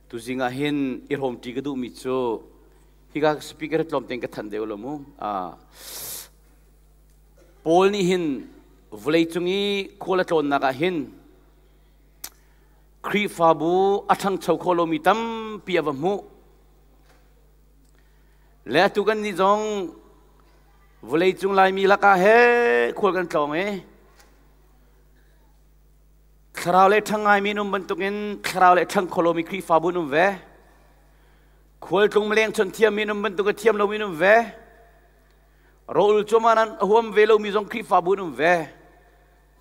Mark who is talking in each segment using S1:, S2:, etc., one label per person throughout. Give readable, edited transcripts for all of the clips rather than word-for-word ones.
S1: Tuzing ah hin i hrawmṭi ka duhmi cu hika speaker tlawm tein ka thanh deuh lo mu. Paul nih hin vawleicung i khual a tlawnnak ah hin Khrihfabu a ṭhangcho kho lomi tampi a va hmuh. Le atu kan nih zong vawleicung Laimi lakah he khual kan tlawng i Thlarau le ṭhang ngaimi an um bantukin thlarau le ṭhang kho lomi Khrihfabu an um ve. Khualtlung mileng chawnh thiammi an um bantukin thiam lomi an um ve. Rawl cuaman an huam ve lomi zong Khrihfabu an um ve.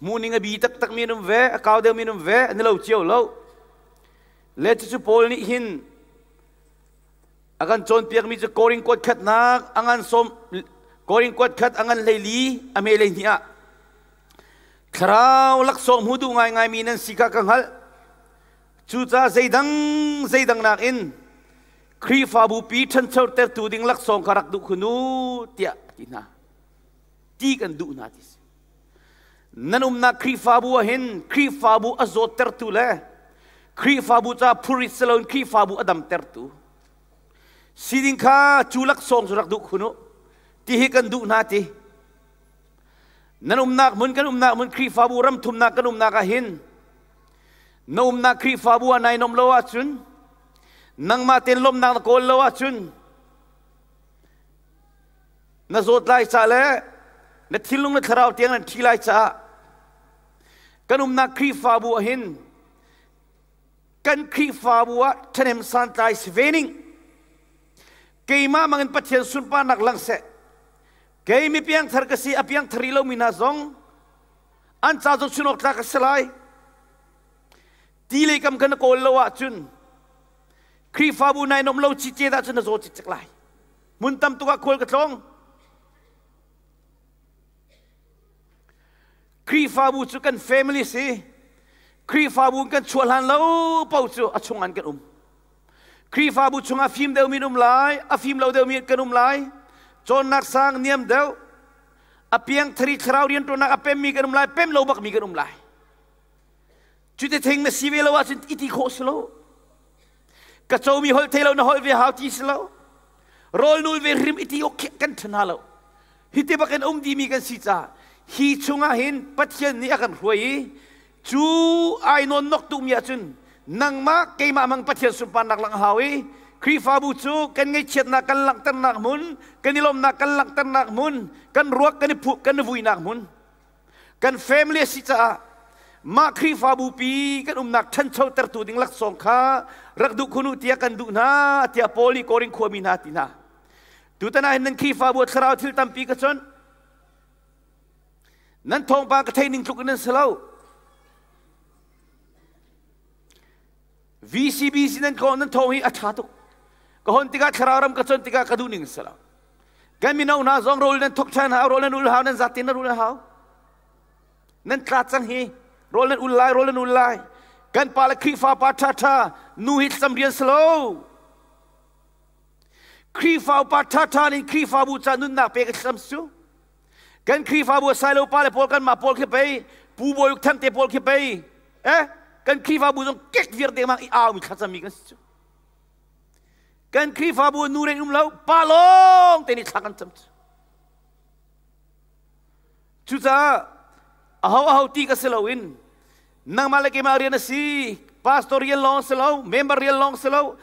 S1: Hmuhning a bi taktakmi an um ve, a kau deuhmi an um ve, an i lo cio lo. Le cucu Paul nih hin a kan cawnpiakmi cu Korin kuat khatnak a ngan sawm Korin kuat khat a ngan 14 a hme 12 ah Thlarau laksawng hmu duh ngaingaimi nan si kha ka hngalh. Cucaah zeidang zeidang nakin Khrihfabu pi ṭhanchotertu ding laksawng kha rak duh khun u tiah a ti hna. Ti kan duh hna ti si. Nan umnak Khrihfabu ah hin Khrihfabu a zawttertu le Khrihfabu ca phurit si loin Khrihfabu a damtertu siding kha cu laksawng cu rak duh khun u ti hi kan duh hna ti. Nan umnak hmun kan umnak hmun Khrihfabu ram thumnak kan umnak ah hin na umnak Khrihfabu ah nai nom lo ahcun nangmah tein lawmhnak na kawl lo ahcun na zawt lai ca le na thinlung na thlarau tiang nan thi lai caah kan umnak Khrihfabu ah hin kan Khrihfabu ah ṭhahnem santlai si ve ning keimah mangin Pathian sunparnak lang seh Kei mi piangthar ka si, a piangthar rih lomi hna zong an ca zohchun awk tlak a si lai. Ti lei kam kha na kawl lo ahcun Khrihfabu nai nom lo cicet ahcun na zaw cikcek lai. Hmun tam tuk ah khual ka tlawng. Khrihfabu cu kan family si. Khrihfabu kan chuah hlan lo paoh cu a chung an kan um. Khrihfabu chungah fim deuhmi an um lai, a fim lo deuhmi kan um lai. Cawnnak sang niam deuh, a piangthari thlarau rianṭuannak a pemmi kan um lai, pem lo bakmi kan um lai. Cuti thing na si ve lo ahcun i ti khawh si lo. Ka comi holh thei lo na holh ve hau ti si lo. Rawl nul ve hrim i ti awk kan ṭhan hna lo. Hi ti bak in um dimi kan si caah hi chungah hin Pathian nih a kan hruai i Cu ai nawn nok tukmi ahcun nangmah keimah mang Pathian sunparnak lang hau i Khrihfabu cu kan ngaihchiatnak kan langhternak hmun, kan i lawmnak kan langhternak hmun, kan ruak kan i phuh kan i vuinak hmun, kan family a si caah mah Khrihfabu pi kan umnak ṭhanchotertu ding laksawng kha rak duh khun u tiah kan duh hna tiah Paul nih Korin khuami hna ti hna. Tutan ah hin nan Khrihfabu ah thlarau thil tampi ka chawnh. Nan thawngpang ka thei ning tluk in nan si lo. VCBC nan ko nan thawng hi a ṭha tuk. Ka hon tikah thlarau ram ka chon tikah ka duh ning si lo. Kan mino hna zong rawl nan thok ṭhan hau, rawl nan ul hau, nan zatin nan ul hau. Nan tla cang hi, rawl nan ul lai, rawl nan ul lai. Kan pa le Khrihfa pa ṭha ṭha, nu hi thlacam rian si lo. Khrihfa upa ṭha ṭha nih Khrihfabu ca nunnak pek a thlacam su. Kan Khrihfabu a sailo pa le pawl kanmah pawl khi pei Pu Bawi Uk Thang te pawl khi pei eh kan Khrihfabu zong kek viar dengmang i aumi thlacammi kan si cu. Kan Khrihfabu nu reng um lo pa lawng te nih thla kan cam cu. Cucaah aho aho ti ka si loin nangmah le keimah rian a si pastor rian lawng si lo member rian lawng si lo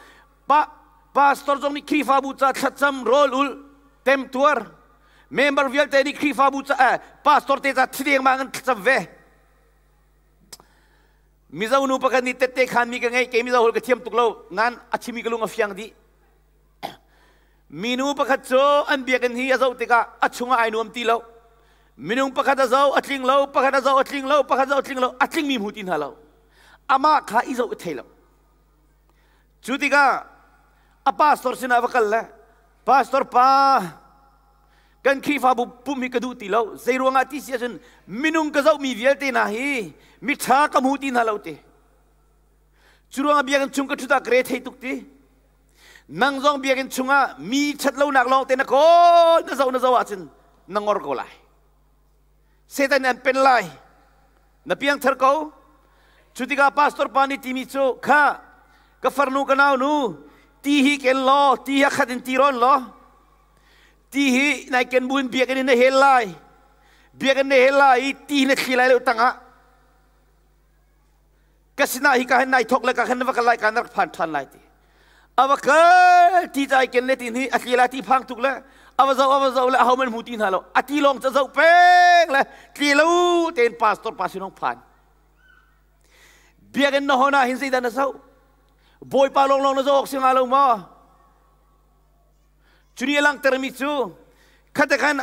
S1: pa pastor zong nih Khrihfabu ca thlacam rawl ul temtuar member vialte nih Khrihfabu ca eh, pastor te ca thi dengmang in thlacam ve Mizo nu pakhat nih tette khan mi ka ngei kei Mizo hol ka thiam tuk lo nan a chimi ka lung a fiang dih Minu pakhat cu an biakinn hi a zoh tikah a chungah ai nuam ti lo. Minung pakhat a zoh a tling lo, pakhat a zoh a tling lo, pakhat zoh a tling lo, a tlingmi hmu ti hna lo. Amah kha i zoh i thei lo. Cu tikah a pastor sinah va kal le pastor pa kan Khrihfabu pum hi ka duh ti lo. Zei ruangah ti si ahcun minung ka zohmi vialte hna hi miṭha ka hmu ti hna lo ti. Cu ruangah biakinn chung ka ṭhut ah ka re thei tuk ti. Nang zong biakinn chungah mi ṭhatlonak lawng te na kawl na zoh na zoh ahcun na ngor ko lai. Satan nih an pen lai. Na piangthar ko. Cu tikah pastor pa nih timi cu kha Ka farnu ka nau nu, ti hi ken law, ti hi a khat in ti rawn law. Ti hi nai ken buin biakinn in na hel lai. Biakinn na hel lai i ti na thli lai lo tangah. Ka sinah hi ka hin nai thok le ka khan va kal lai ka rak phan ṭhan lai ti. Ava kal ti cai ken le ti ni a tli lai ti phang tuk le ava zo ava zo le aho man hmu ti hna lo ati lawng ca zo peng le tli lo tein pastor pa sinong phan. Biakinn na hon ah hin zeidah na zoh? Bawipa lawnglawng na zoh awk si hnga lo maw? Cu nih a langhtermi cu khate khan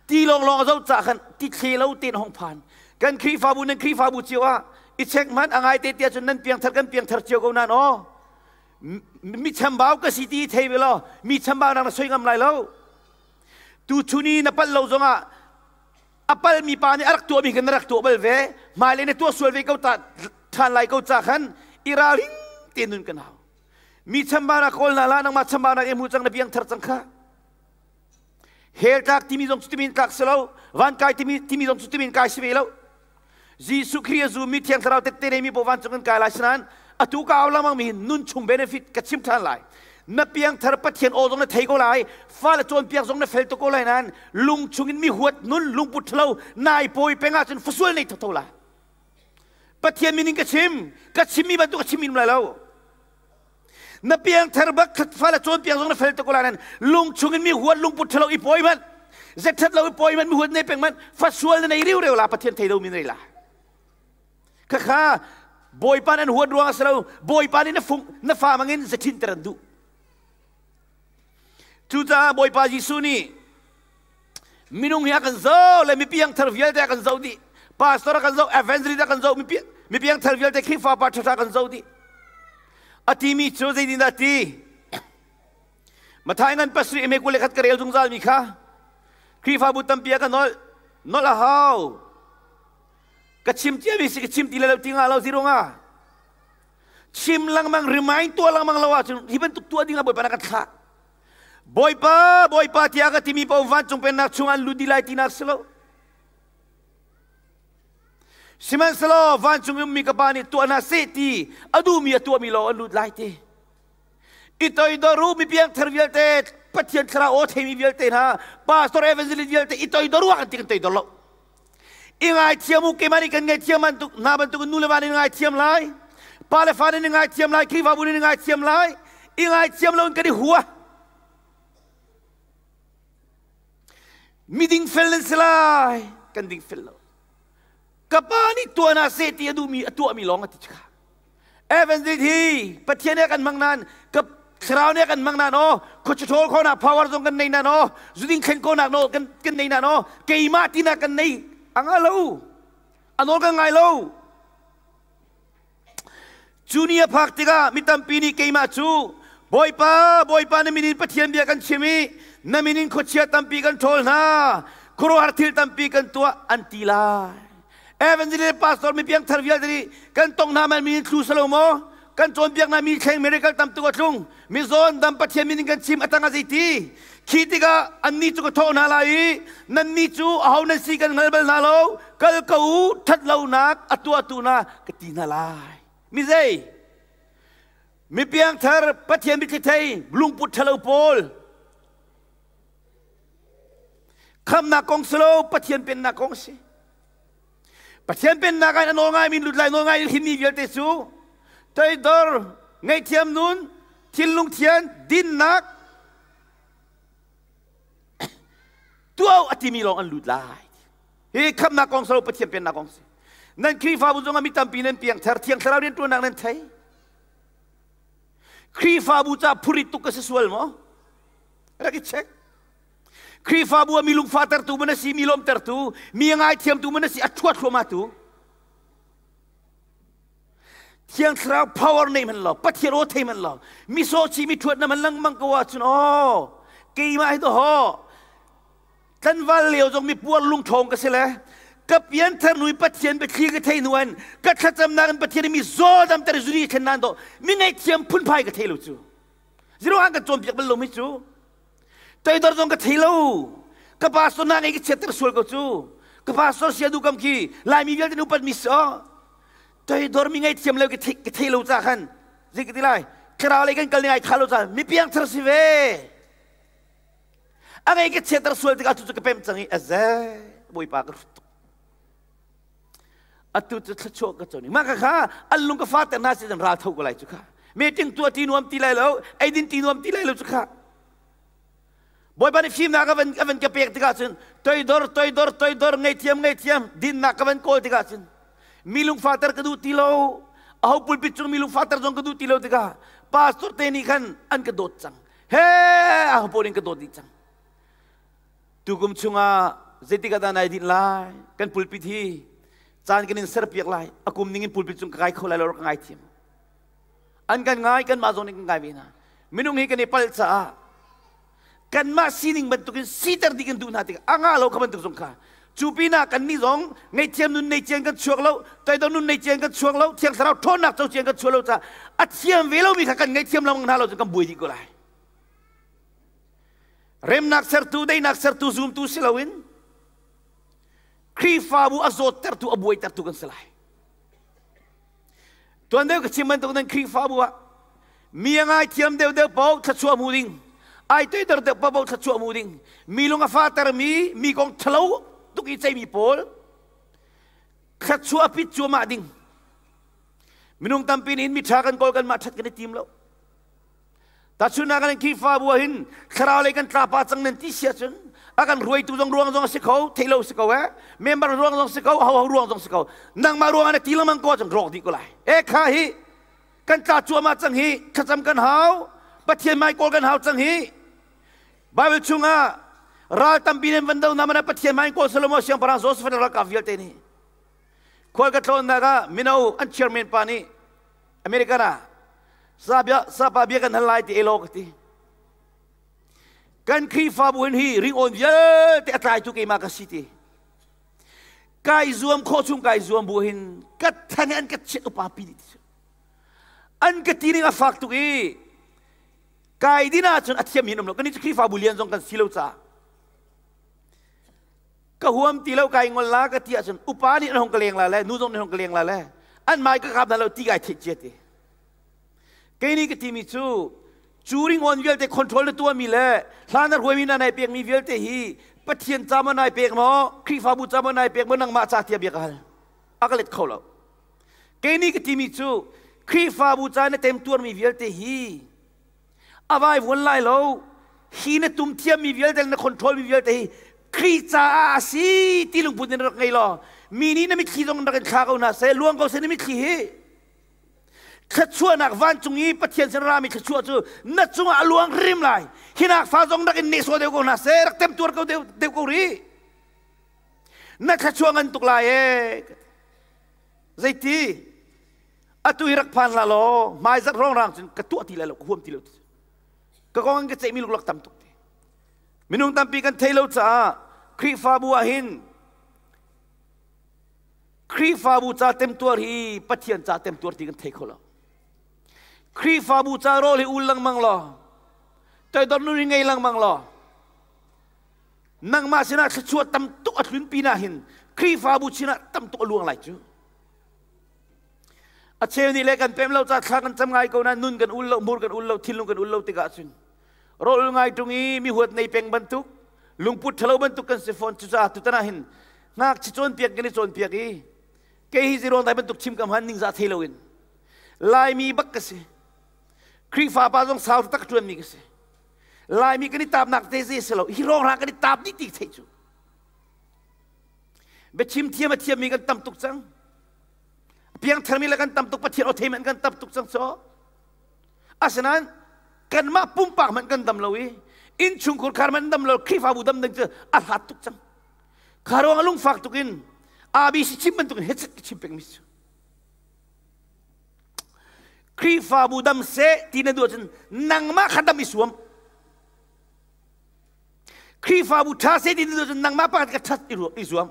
S1: ti lawnglawng a zoh cah khan ti thli lo tein hong phan. Kan Khrihfabu nan Khrihfabu cio ah i check hmanh a ngai te tiah cun nan piangthar kan piangthar cio ko nan aw. Mi chambau ka si ti thei ve law mi chambau nak na soi ngam lai lo. Tu chuni na palh lo zongah a palmi pa nih a rak tuahmi khan na rak tuah bal ve hmailei na tuah sual ve ko ta ṭhan lai ko ca khan i ralring te nun kan hau mi chambaunak kawl hna la nangmah chambaunak i hmu cang na piang thar cang kha hell tlak timi zong cu timin tlak si lo van kai timi timi zong cu timin kai si ve lo Jesuh Khrih a zummi Thiang Thlarau tette neimi paoh vancung kan kai lai sinain atu ka au lengmang mi nun chung benefit ka chim ṭhan lai. Na piangthar Pathian aw zong na thei ko lai, fale cawnpiak zong na fel tuk ko lai nain lung chungin mi huat nun lungput ṭhalo nai pawi peng ahcun fasual nei thotho lai. Pathian min in ka chim, ka chimmi bantuk ka chim in lai lo. Na piangthar bak fale cawnpiak zong na fel tuk ko lai nain lung chungin mi huat lungput ṭhalo i pawi hmanh zetṭhat lo i pawi hmanh mi huat nei peng hmanh fasual na nei riureu la Pathian thei lo mi nei la. Khakha Bawipa nan huat ruang a si lo Bawipa nih na fung na fa mangin zethin ter an duh. Cucaah Bawipa Jesuh nih minung hi a kan zoh le mi piangthar vialte a kan zoh dih pastor a kan zoh evangelist a kan zoh mi piangthar vialte Khrihfa pa ṭhaṭha kan zoh dih a timi cu zeitindah ti Mathai ngan pasarih eme 21 ka rel zungzal mi kha Khrihfabu tampi a ka nolh nolh a hau ka chim cia mi si ka chim ti le lo ti nga lo zirunga chim lengmang remind tuah lengmang lo ahcun hi bantuk tuah ding ah Bawipa na kan thlah Bawipa, Bawipa tiah ka timi paoh vancung pennak chung an lut dih lai tinak si lo. Sihmanhsehlaw vancung ummi ka pa nih tuah hna seh ti a duhmi a tuahmi lawng an lut lai ti. I toidor u mi piangthar vialte, Pathian thlarau aw theimi vialte hna, pastor evangelist vialte i toidor u ah kan ti kan toidor lo. I ngaithiam u keimah nih kan ngaithiam bantuk hna bantuk nu le va nih ngaithiam lai. Pa le fa nih ngaithiam lai, Khrihfabu nih ngaithiam lai. I ngaithiam lo in kan i hua. Mi dingfel nan si lai, kan dingfel lo. Ka pa nih tuah hna seh ti a duhmi a tuahmi lawng a ti kha. Evangelist hi Pathian he kan hmang nan ka thlarau nih kan hmang nan aw khuachuṭhawl khawhnak power zong kan nei nan aw zuding thlen khawhnak nawl kan kan nei nan aw keimah tinak kan nei a nga lo a nawl kan ngai lo cu ni a phak tikah mi tampi nih keimah cu Bawipa Bawipa na min in Pathian bia kan chim i na min in khuachia tampi kan ṭhawl hna khuaruahhar thil tampi kan tuah an ti lai Evangelist pastor mi piangthar vialte nih kan tong hna man mi in thlu salo maw kan cawnpiak hna mi thleng miracle tam tuk a tlung mizawn dam Pathian min in kan chim atang a zeiti khi tikah annih cu ka thawh hna lai i nannih cu aho nan si kan hngal bal hna lo kal ko u ṭhat lonak a tuahtu hna ka ti hna lai mi zei mi piangthar Pathian mitthli thei lungput ṭhalo pawl Khamnak kong si lo Pathian pennak kong si. Pathian pennak ah a nawl ngaimi lut lai nawl ngai himmi vialte cu toidor ngaihthiam nun thinlung thian dinnak tuah a timi lawng an lut lai. Hi khamnak kong si lo Pathian pennak kong si. Nan Khrihfabu zong ah mi tampi nan piangthar thiang thlarau rianṭuannak nan thei. Khrihfabu ca phurit tuk ka si sual maw? Rak i check. Khrihfabu ah mi lungfahtertu man a si, mi lawmtertu, mi a ngaithiamtu man a si, a ṭhuat thluahmahtu. Thiang Thlarau power nei man lo, Pathian aw thei man lo, mi sawchi mi ṭhuat na man lengmang ko ahcun aw keimah hi to ho tlanval lio zong mi puar lungṭhawng ka si le ka pianthar nu in Pathian biathli ka thei hnu in ka thlacamnak in Pathian mi zaw damter zuri thlen nan do mi ngaihthiam phunphai ka thei lo cu Zero an kan cawnpiak bal lomi cu toidor zong ka thei lo ka pastor na ngei ka chiatter sual ko cu ka pastor sia du kam khi laimi vialte nu upat mi si o toidor mi ngei thiam lo ka thei lo ca khan zei ka ti lai Thlarau lei kan kal ning ai khah lo caah mi piangthar si ve. A ngei ka chiatter sual tikah cu cu ka pemh cang i aze Bawipa ka hrut tuk. Atu cu thluachuah ka con i mah kha an lung ka fater hna si ral tho ko lai cu kha. Meeting tuah ti nuam ti lai lo, eidin ti nuam ti lai lo cu kha. Bawipa nih fimnak a van, a van ka pek tikah cun toidor, toidor, toidor, ngaihthiam, ngaihthiam, dinnak ka van kawl tikah cun mi lungfahter ka duh ti lo. Aho pulpit cung mi lungfahter zong ka duh ti lo tikah pastor te nih khan an ka dawt cang. He aho pawl in ka dawt dih cang. Tukum chungah zeitik ah dah nai dinh lai? Kan pulpit hi caan kan in serpiak lai. A kum ning in pulpit cung ka kai kho lai lo ka ngaithiam. An kan ngai, kanmah zong nih kan ngai ve hna. Minung hi kan i palh caah kanmah sining bantukin siter dih kan duh hna tikah a ngah lo kha bantuk zong kha cu pinah kannih zong ngaihthiam nun nei cian kan chuak lo toidor nun nei cian kan chuak lo thiang thlarau ṭhawnnak co cian kan chuak lo caah a thiam ve lomi kha kan ngaihthiam lengmang hna lo cun kan buai dih ko lai remnak sertu daihnak sertu zumtu si loin Khrihfabu a zawttertu a buaitertu kan si lai Tuan deuh ka chim bantuk nan Khrihfabu ah mi a ngaithiam deuhdeuh paoh thluachuah hmu ding, ai toidor deuh paoh thluachuah hmu ding, mi lung a fatermi, mi kong ṭhalo tuk i ceimi pawl thluachuah pit cuahmah ding. Minung tampi nih mi ṭha kan kawl kanmah ṭhat kan i tim lo. Tahchunhnak kan Khrihfabu ah hin thlarau lei kan tlapa cang nan ti si ahcun a kan ruaitu zong ruang zong a si kho, theih lo si ko eh. Member ruang zong si ko, ho ho ruang zong si ko. Nangmah ruang ah na ti lengmang ko ahcun rawk dih ko lai. E kha hi kan tla cuahmah cang hi, thlacam kan hau, Pathian mai kawl kan hau cang hi. Bible chungah ral tampi nan van do na mana Pathian mai kawl Solomon siangpahrang Joseph ralkap vialte nih khual ka tlawnnak ah mino an chairman pa nih American ah sabia sapa bia kan hal lai ti elo ka ti kan Khrihfabu hin hi ringawn vialte a tlaitu keimah ka si ti kai zuam khawh chung kai zuam bu hin ka than an ka chiat upa pi dih an ka ti ning a fak tuk i kai din ahcun a thiam hin um lo kan ni Khrihfabu lian zong kan si lo caah ka huam ti lo kai ngol la ka ti ahcun upa nih an hong ka leng la le nu zong nih hong ka leng la le an mai ka kap hna lo ti kai theih cia ti kei nih ka timi cu cu ringawn vialte control na tuahmi le hla na ruaimi na nai pekmi vialte hi Pathian ca maw nai pek maw Khrihfabu ca maw nai pek maw nangmah ca tiah bia ka hal a ka let kho lo kei nih ka timi cu Khrihfabu ca na temtuarmi vialte hi a vaivuan lai lo hi na tum thiammi vialte na control mi vialte hi Khrih caah a si ti lungput in rak ngei law mi nih na mitthli zong rak in thla ko hna seh luang ko seh na mitthli hi thluachuahnak vancung i Pathian sin rami thluachuah cu na cungah a luang rim lai hinak fa zong rak in nehsawh deuh ko hna seh rak temtuar ko deuh, deuh ko rih na thluachuah ngan tuk lai ee zeiti Atu hi rak phan hlah law hmaizarh rongrang cun ka tuah ti lai lo, ka huam ti lo. Ka kong in ka ceihmi luklak tam tuk ti. Minung tampi kan thei lo caah Khrihfabu ah hin Khrihfabu ca temtuar hi Pathian ca temtuar ti kan thei kho lo. Khrihfabu ca rawl hi ul lengmang law, toidor nun hi ngei lengmang law, nangmah sinah thluachuah tam tuk a tlun pinah hin Khrihfabu sinah tam tuk a luang lai cu. A cheu nih le kan pem lo ca thla kan cam ngai ko na nun kan ul lo mur kan ul lo thinlung kan ul lo tikah cun rawl ngai tung i mi huat nei peng bantuk lungput ṭhalo bantuk kan si fawn cucaah tutan ah hin ngakchia cawnpiak kan i cawnpiak i kei hi ziruang dai bantuk chim kam han ningzah thei loin Laimi bak ka si Khrihfa pa zong sau tak ṭuanmi ka si Laimi kan i taapnak te zei si lo hi rong kan i taap dih ti theih cu biachim thiam a thiammi kan tam tuk cang piangtharmi le kan tam tuk Pathian aw thei kan tam tuk cang so asinain kanmah pumpak hmanh kan dam lo i innchungkhur khar hmanh dam lo Khrihfabu dam ding cu a hlat tuk cang kha ruang a lungfak tuk in ABC chim bantuk in hechet ka chim pengmi cu Khrihfabu dam seh ti na duh ahcun nangmah kha dam i suam Khrihfabu ṭha seh ti na duh ahcun nangmah pakhat ka ṭhat i zuam.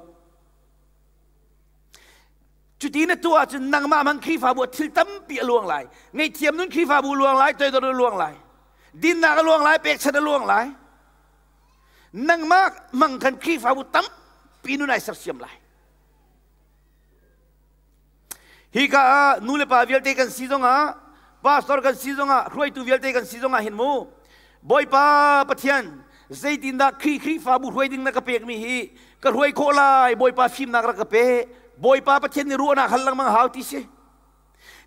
S1: Cuti na tuah ahcun nangmah hmang Khrihfabu ah thil tampi a luang lai. Ngaihthiam nun Khrihfabu luang lai, toidor a luang lai. Dinnak a luang lai, pekchanh a luang lai. Nangmah hmang khan Khrihfabu tampi nun ai sersiam lai. Hika ah nu le pa vialte kan si zongah Pastor kan si zongah, hruaitu vialte kan si zongah hin mu, Bawipa Pathian, zeitindah Khrih Khrihfabu hruai ding na ka pekmi hi ka hruai khawh lai, Bawipa fimnak rak ka pe. Bawipa Pathian nih ruahnak hal lengmang hau ti si.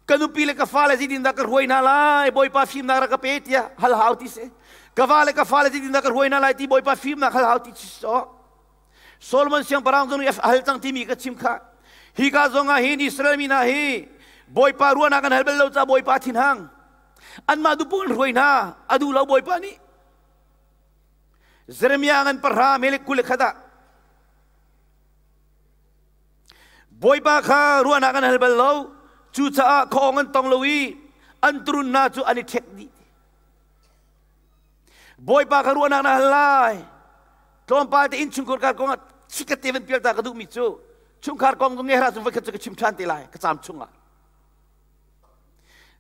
S1: Ka nupi le ka fale zeitindah ka hruai hna lai, Bawipa fimnak rak ka pe tiah hal hau ti si. Ka va le ka fale zeitindah ka hruai hna lai ti Bawipa fimnak hal hau ti si. So, Solomon siangpahrang zong nih a hal cang timi ka chim kha. Hi ka zong ah hin Israel mi hna hi Bawipa ruahnak an hal bal lo caah Bawipa thinhang. Anmah dupu in hruai hna a duh lo Bawipa nih. Jeremiah ngan pahra melek 21 ah Bawipa kha ruahnak an hal bal lo, cucaah khuaawng an tong lo i an turun hna cu an i ṭhek dih. Bawipa kha ruahnak na hal lai. Tlawmpal te innchungkhar kar kong ah chikkhat te van pial ta ka duhmi cu chungkhar kong zong ngehra cu voikhat cu ka chim ṭhan te lai ka caam chungah.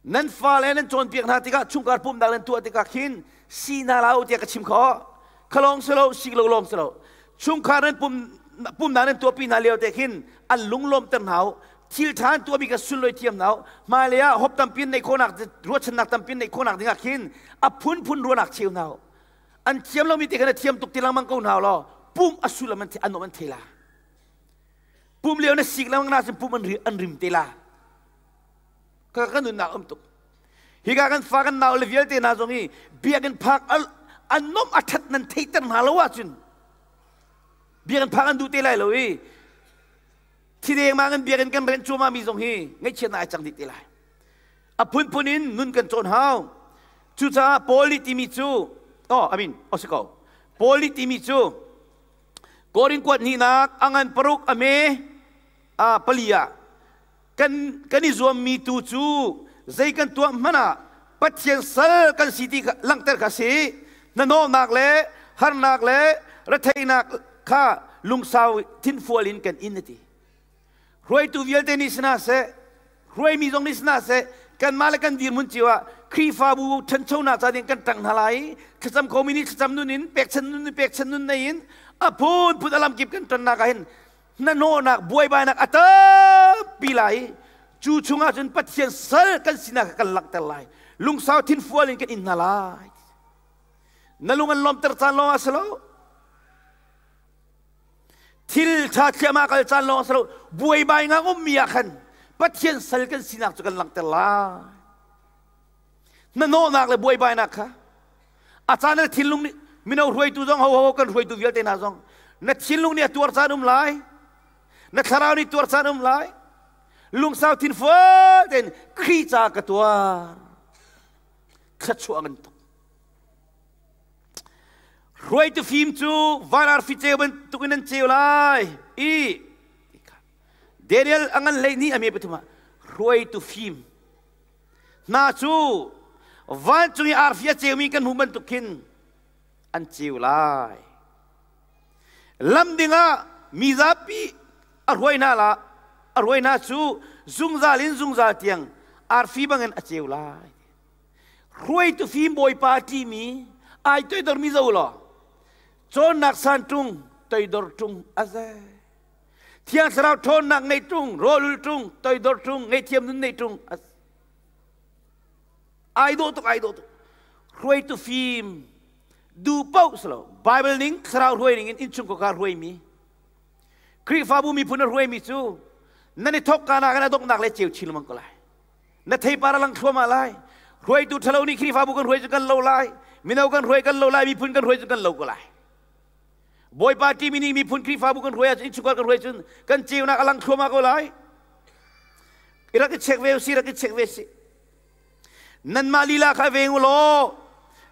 S1: Nan fale nan cawnpiak hna tikah chungkhar pumhnak nan tuah tikah khin si hna hlah u tiah ka chim khawh. Kha lawng si lo, si lo lawng si lo. Chungkhar nan pum pumhnak nan tuahpi hna lio te khin an lunglawmter hna u. Thil ṭha an tuahmi kha sunlawi thiam hna u. Hmailei ah hop tampi in neih khawhnak ruahchannak tampi in neih khawhnak dingah khin a phunphun ruahnak cheu hna u. An thiam lomi te khan a thiam tuk ti lengmang ko hna u law pum a sullam an an an thei la. Pum lio na sik lengmang na cun pum an rim te la. Ka kan nunnak um tuk. Hika kan fa kan nau le vialte hna zong hi biakinn phak an nom a ṭhat nan theihter hna lo ahcun biakinn phak an duh te lai lo i thideng ma kan biakinn kan rent cuahmah mi zong hi ngaihchiatnak ai cang dih te lai. A phunphun in nun kan cawn hau. Cucaah Paul nih timi cu oh I mean oh si ko Paul nih timi cu Korin kuat hnihnak a ngan paruk a me a pali ah kan kan i zuammi tu cu zei kan tuah hmanh ah Pathian sal kan si ti langhter kha si. Hnahnawhnak le harnak le retheihnak kha lungsau thinfual in kan in a ti. Hruaitu vialte nih si hna seh, hruaimi zong nih si hna seh, kanmah le kan dirhmun cio ah Khrihfabu ṭhanchonak ca ding kan ṭang hna lai. Thlacam khomi nih thlacam nun in, pekchan nun in, pekchan nun nei in a phunphun a lamkip kan ṭannak ah hin hnahnawhnak buaibainak a tampi lai. Cu chungah cun Pathian sal kan sinak kha kan langhter lai. Lungsau thinfual in kan in hna lai. Na lung an lawmter caan lawng ah si lo. Thil ṭha thliahmah kal caan lawng ah si lo. Buaibai ngang ummi ah khan Pathian sal kan sinak cu kan langhter lai. Hnahnawhnak le buaibainak kha a caan na thinlung nih mino hruaitu zong ho ho kan hruaitu vialte hna zong na thinlung nih a tuar caan um lai. Na thlarau nih tuar caan um lai. Lungsau thinfual tein Khrih ca ka tuar. Thluachuah ngan tuk. Hruaitu fim cu van arfi ceu bantukin an ceu lai i Daniel a ngan 12 a me pathum ah hruaitu fim hna cu vancung i arfi a ceumi kan hmuh bantuk khin an ceu lai. Lam dingah mi zapi a hruai hna la a hruai hna cu zungzal in zungzal tiang arfi bangin a ceu lai. Hruaitu fim Bawipa timi ai toidormi zo law cawnnak san ṭung toidor ṭung a ze. Thiang Thlarau ṭhawnnak ngei ṭung rawlul ṭung toidor ṭung ngaihthiam nun nei ṭung a ai dawh tuk ai dawh tuk. Hruaitu fim duh paoh si lo Bible ning thlarau hruai ning in innchungkhar hruaimi Khrihfabu miphun a hruaimi cu nan i thawk ka nak in a donghnak le ceu chin lengmang ko lai. Na theipar a lang thluahmah lai. Hruaitu ṭhalo nih Khrihfabu kan hruai cu kan lo lai. Mino kan hruai kan lo lai. Miphun kan hruai cu kan lo ko lai. Bawipa timi nih miphun Khrihfabu kan hruai ahcun innchungkhar kan hruai cun kan ceunak a lang thluahmah ko lai. I rak i check ve si, rak i check ve si. Nanmah lila kha veng u law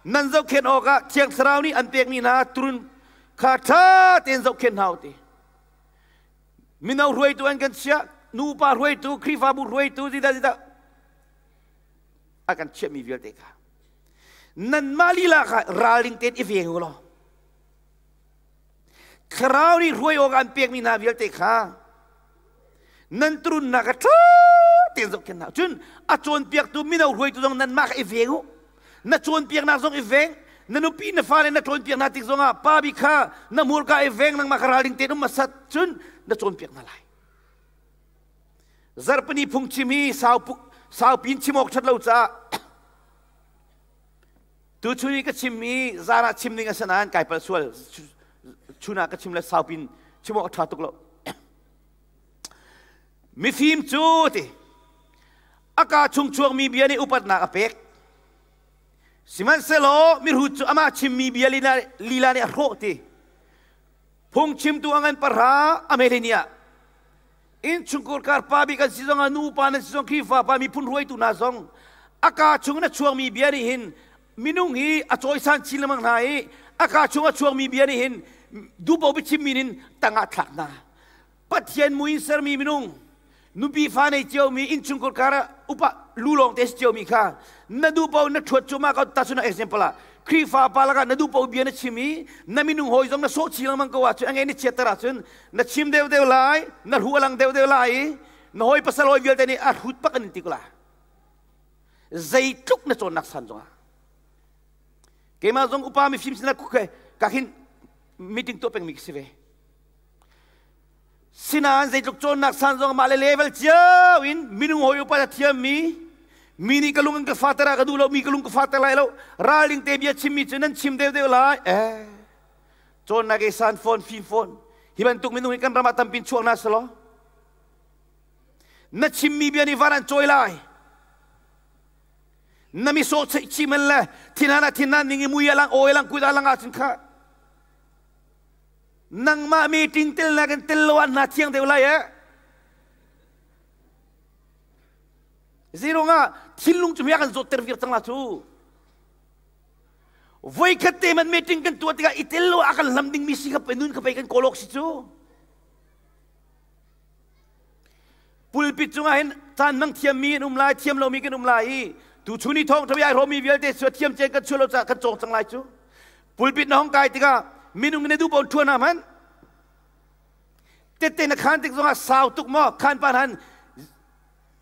S1: nan zohkhenh awkah Thiang Thlarau nih an pekmi hna turun kha ṭha tein zohkhenh hna u ti. Mino hruaitu an kan chiah, nupa hruaitu, Khrihfabu hruaitu, zidah zidah a kan chiahmi vialte kha nanmah lila kha ralring tein i veng u law Thlarau nih hruai awk an pekmi hna vialte kha nan turunnak kha ṭha tein zohkhenh hna. Cun a cawnpiaktu mino hruaitu zong nanmah kha i veng u. Na cawnpiaknak zong i veng. Na nupi na fale na cawnpiak hna tik zongah pa bik kha na hmurka i veng nangmah kha ralring tein um hmasat cun na cawnpiak hna lai. Zarhpini phungchim hi saupi in chim awk ṭhat lo caah. Tuchun i ka chimmi zan ah chim ding a si nain kai palh sual. Chun ah ka chim le saupin chim awk a ṭha tuk lo. Mifim cu ti a kaa chung chuakmi bia nih upatnak a pek. Sihmanhsehlaw mihrut cu amah chimmi bia lila nih a hrawh ti. Phungchimtu a ngan pahra a mele ni ah innchungkhar kar pa bik an si zong ah nu pa nan si zong Khrihfa pa miphun hruaitu hna zong a kaa chung in a chuakmi bia nih hin minung hi a cawisan chin lengmang hna i a kaa chung a chuakmi bia nih hin duhpo biachimmi in tangah thlak hna. Pathian mui in sermi minung nupi fa nei ciomi innchungkhar kar ah upa lu lawng te si ciomi kha na duh paoh na ṭhuat cu mah ka tahchun example ah Khrihfa pa lakah na duh paoh bia na chim i na minung hawi zong na sawh chih lengmang ko ahcun a ngei na chiatter ahcun na chim deuhdeuh lai, na hru a lang deuhdeuh lai i na hawi pasal hawi vialte nih a hrut bak an in ti ko lai. Zeitluk na cawnnak san zongah keimah zong upa mifim sinah ka khin meeting tuah pengmi ka si ve. Sinain zeitluk cawnnak san zong mah le level cio in minung hawi upat a thiammi mi nih ka lung an ka fater ah ka duh lo, mi ka lung ka fater lai lo, ralring te bia chimmi cu nan chim deuhdeuh lai. Eh, cawnnak i san fawn, fim fawn. Hi bantuk minung hi kan ram ah tampin chuak hna selaw. Na chimmi bia nih van an cawi lai. Na mi sawh cheih chim le thinhan ah thinhan ning i mui a lang, awi a lang, kut a lang ahcun kha Nangmah meeting tel na kan tel lo ah hna thiang deuh lai eh. Zeirung ah thinlung cu hmia kan zawtter vir cang la cu. Voikhat te man meeting kan tuah tikah i tel lo ah kan hlam ding mi si kha nun kha pei kan kawlok si cu. Pulpit cungah hin caan hmang thiammi an um lai, thiam lomi kan um lai i tu chun i thawng ṭha ai hrawmi vialte cu thiam cen kan chuah lo caah kan cawng cang lai cu. Pulpit na hong kai tikah minung na duh paoh ṭhuan hna hmanh. Tette na khaan tik zongah sau tuk maw khaan pan han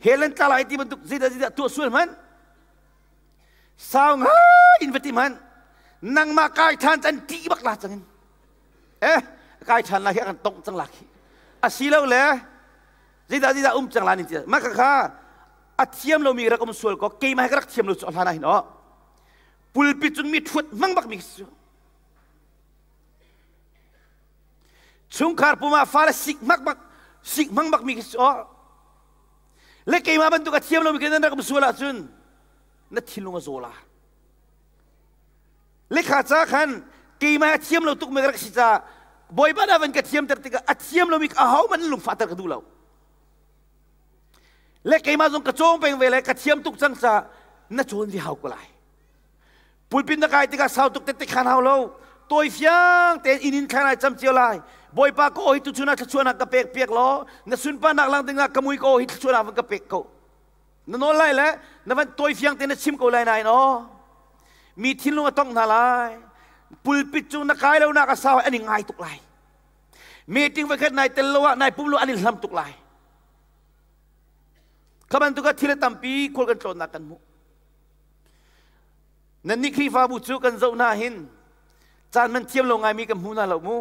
S1: helen tla lai ti bantuk zeidah zeidah tuah sual hmanh. Sau ngai in va ti hmanh. Nangmah kai ṭhan can ṭih bak la cangin. Eh, kai ṭhan lai hi a kan tongh cang lak hi. Asilo le zeidah zeidah um cang la nin ti mah kha a thiam lomi rak um sual ko keimah ka rak thiam lo cu a hlan ah hin aw pulpit cun mi ṭhuat hmang bak mi cu chungkhar pum ah fale sik hmak bak sik hmang bak mi cu aw le keimah bantuk a thiam lomi kan rak um sual ahcun na thinlung a zaw la Lekha ca khan keimah a thiam lo tuk mi ka rak si caah Bawipa dah van ka thiamter tikah a thiam lomi aho man lungfahter ka duh lo. Le keimah zong ka cawng peng ve le ka thiam tuk cang caah na cawn ve hau ko lai. Pulpit na kai tikah sau tuk tette khan hau lo. Tawi fiang tein inn in thlan ai cam cio lai. Bawipa ka aw hi tuchun ah thluachuahnak ka pek piak law na sunparnak lang dingah ka mui ka aw hi thluachuahnak van ka pek ko. Na nawl lai le na van tawi fiang te na chim ko lai nain aw mi thinlung a tong hna lai. Pulpit cu na kai lo nak a sau an i ngai tuk lai. Meeting voikhat nai tel lo ah nai pum lo an i hlam tuk lai. Kha bantuk ah thil a tampi khual kan tlawnnak kan hmuh. Nannih Khrihfabu cu kan zoh hna hin caan man thiam lo ngaimi kan hmu hna lo mu.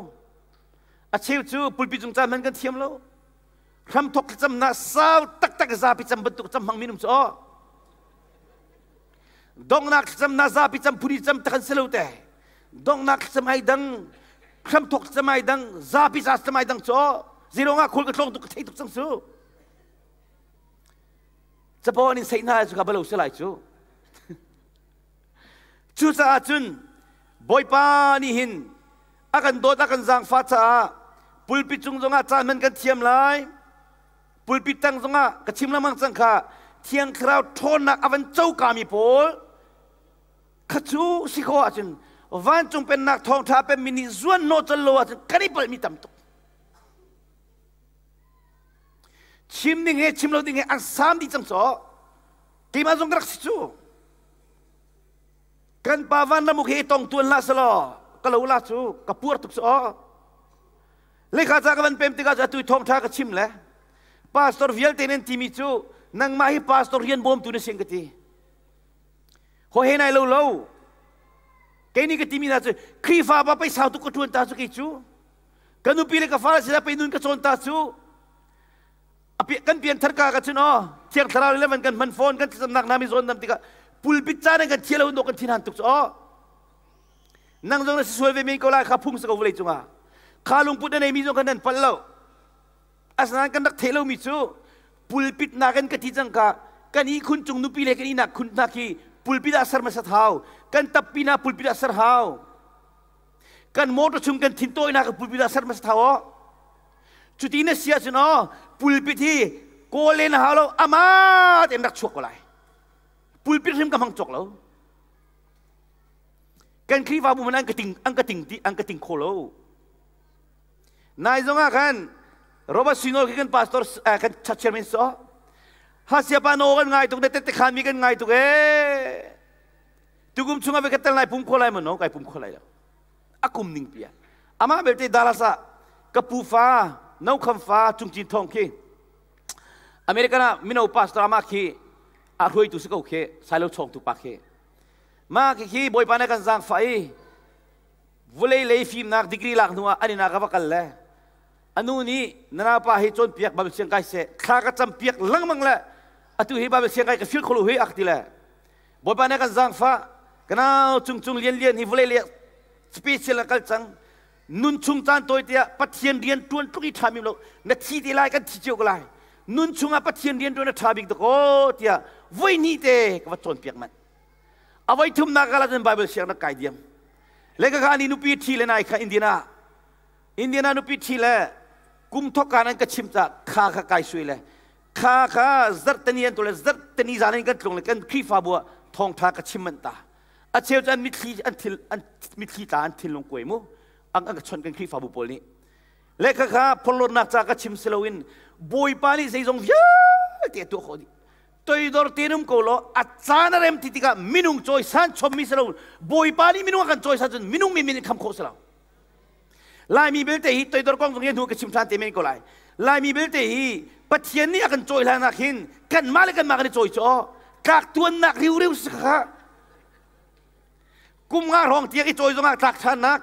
S1: A cheu cu pulpit cung caan man kan thiam lo. Hramthok thlacamnak sau taktak zapi cam bantuk cam hmang minung cu aw. Donghnak thlacamnak zapi cam phun i cam tak an si lo te. Donghnak thlacam ai dang, hramthok thlacam ai dang, zapi ca thlacam ai dang cu aw. Zirong ah khul ka tlawng tuk ka thei tuk cang su. Capo an in seih hna cu ka balo si lai cu. Cucaah cun Bawipa nih hin a kan dawt a kan zaangfah caah pulpit cung zongah caan hman kan thiam lai. Pulpit tang zongah ka chim lengmang cang kha Thiang Thlarau ṭhawnnak a van cokami pawl kha cu si khawh ahcun vancung pennak thawngṭha pemmi nih zuan hnawh cal lo ahcun kan i palhmi tam tuk. Chim ding he chim lo ding he an saam dih cang caw. Keimah zong ka rak si cu. Kan pa vanramuk he tong tuan la selaw ka lo la cu ka puar tuk cu aw. Lekha ca ka van pem tikah cu atu thawngṭha ka chim le pastor vialte nan timi cu nangmah hi pastor rian bawmtu na si ka ti. Ho he nai lo lo. Kei nih ka timi hna cu Khrihfa pa pei sau tuk ka ṭuan ta cu kei cu. Ka nupi le ka fale sinah pei nun ka cawn ta cu. Kan pianthar ka ka cun aw Thiang Thlarau le van kan hman fawn kan thlacamnak hna mi zawn dam tikah pulpit caan in kan thial lo kan thin han tuk cu aw. Nang zong na si sual ve men ko lai kha phung si ko vawlei cungah. Kha lungput na neimi zong kha nan palh lo. Asinain kan rak theih lomi cu pulpit nakin ka ti cang ka kan ihkhun cung nupi le kan ihnak khun hna khi pulpit ah ser hmasat hau. Kan tappi hna pulpit ah ser hau. Kan motor chung kan thin tawinak ka pulpit ah ser hmasat hau aw. Cuti na si ahcun aw pulpit hi kawl len hau lo ama tein rak chuak ko lai. Pulpit hrim ka hmang cawk lo. Kan Khrihfabu man an ka ting an ka ting ti an ka ting kho lo. Nai zong ah khan Robert Sinol khi kan pastor kan church chairman so ha siapa no kan ngai tuk ne tette khan mi kan ngai tuk e tukum chunga ve katel nai pum kho lai mo no kai pum kho lai lo akum ning pia ama belte Dallas ah ka pu fa no kham fa chungchin thong khi American ah mino pastor ama khi a hruai tu si ko khi sailo chong tu pa khi ma khi khi bawipa na kan zang fa i Vulei lei fimnak degree lak hnu ah an inn ah ka va kal le anu nih na naupa hi cawnpiak Bible siang kai seh thla ka campiak lengmang le atu hi Bible siang kai ka fil kholo hi ak ti le Bawipa nih kan zaangfah ka nau cung cung lian lian hi vulei lei special a kal cang nun chung caan tawi tiah Pathian rian tuan tluk i ṭha mi lo na thi te lai kan thi cio ko lai nun chungah Pathian rian tuan a ṭha bik dakaw tiah voi hnih te ka va cawnpiak manh A voi thumnak ah cun Bible siangnak kai diam. Le ka kha ni nupi ṭhi le nai kha Indiana Indiana nupi ṭhi le kum thok kan an ka chim ca kha kha kai sui le kha kha zarhtani an tu le zarhtani zan in kan tlung le kan Khrihfabu ah thawngṭha ka chim manh ta. A cheu cu an mitthli an thil an mitthli tla an thinlung kuai mu ang an ka chawnh kan Khrihfabu pawl nih. Le kha kha phorhlawtnak ca ka chim si loin Bawipa nih zeizong vialte a tuah khawh dih. Toidor tein um ko law a caan a rem ti tikah minung cawisan chommi si lo Bawipa nih minung a kan cawisan cun minung min in kham khawh si lo. Laimi belte hi toidor kong zong hi hnu ka chim ṭhan te men ko lai. Laimi belte hi Pathian nih a kan cawi hlan ah khin kanmah le kanmah kan i cawi caw tlak tuannak riuriu si kha kum nga hrawng tiang i cawi zongah tlak ṭhannak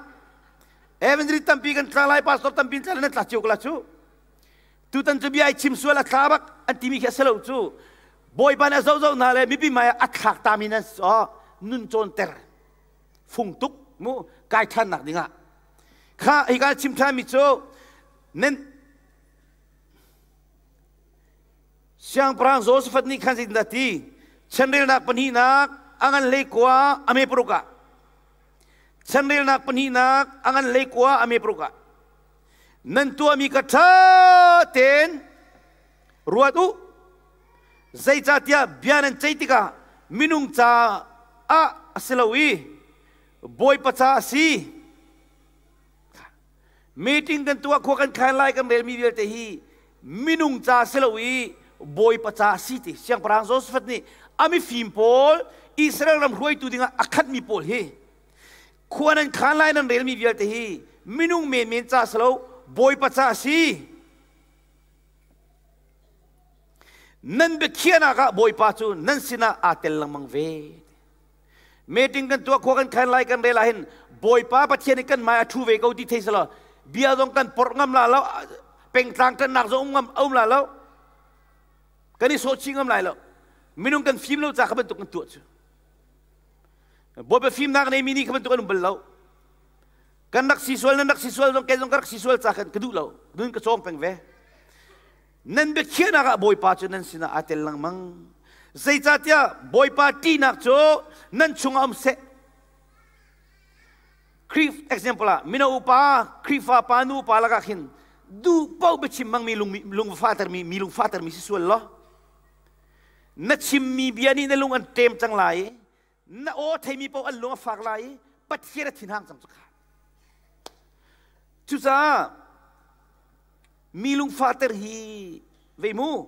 S1: evangelist tampi kan tla lai pastor tampi tla nan tla cio ko la cu Tutan cu bia ai chim sual a thla bak an timi khi a si lo cu. Bawipa nih a zohzoh hna le mipi hmai ah a thlak tami nan si nun cawnter fung tuk mu kai ṭhannak dingah. Kha hika chim ṭhanmi cu nan Siangpahrang Josaphat nih khan zeitindah ti chanrelnak pahnihnak a ngan hlei kua a me paruk ah chanrelnak pahnihnak a ngan hlei kua a me paruk ah Nan tuahmi kha ṭha tein ruat u. Zeicahtiah bia nan ceih tikah minung caah a si lo i Bawipa ca a si. Meeting kan tuah khua kan khan lai kan relmi vialte hi minung ca si lo i Bawipa ca a si ti Siangpahrang Josaphat nih a mifim pawl Israel ram hruaitu dingah a khatmi pawl hi Khua nan khaan lai nan relmi vialte hi minung menmen ca si lo Bawipa ca a si. Nan biakhiahnak ah Bawipa cu nan sinah aa tel lengmang ve. Meeting kan tuah khua kan khan lai kan rel ahhin Bawipa Pathian nih kan hmai a ṭhu ve ko ti thei selaw bia zong kan porh ngam la lo pengtlang ṭannak zong um ngam um la lo kan i sawhchih ngam lai lo minung kan fim lo ca kha bantuk kan tuah cu Bawipa fimnak neimi nih kha bantuk an um bal lo. Kan rak si sual nan rak si sual zong kei zong ka rak si sual ca khan ka duh lo. Nun ka cawng peng ve. Nan biakhiahnak ah Bawipa cu nan sinah aa tel lengmang. Zeicahtiah Bawipa ṭihnak cu nan chungah um seh. Khrih example ah mino upa Khrihfa pa nu pa lakah khin duh paoh biachim hmangmi lung lung fatermi mi lung fatermi si sual law na chimmi bia nih na lung an ṭem cang lai i na aw theimi paoh an lung a fak lai i Pathian a thinhang cang cu kha. Cucaah mi lungfahter hi vei mu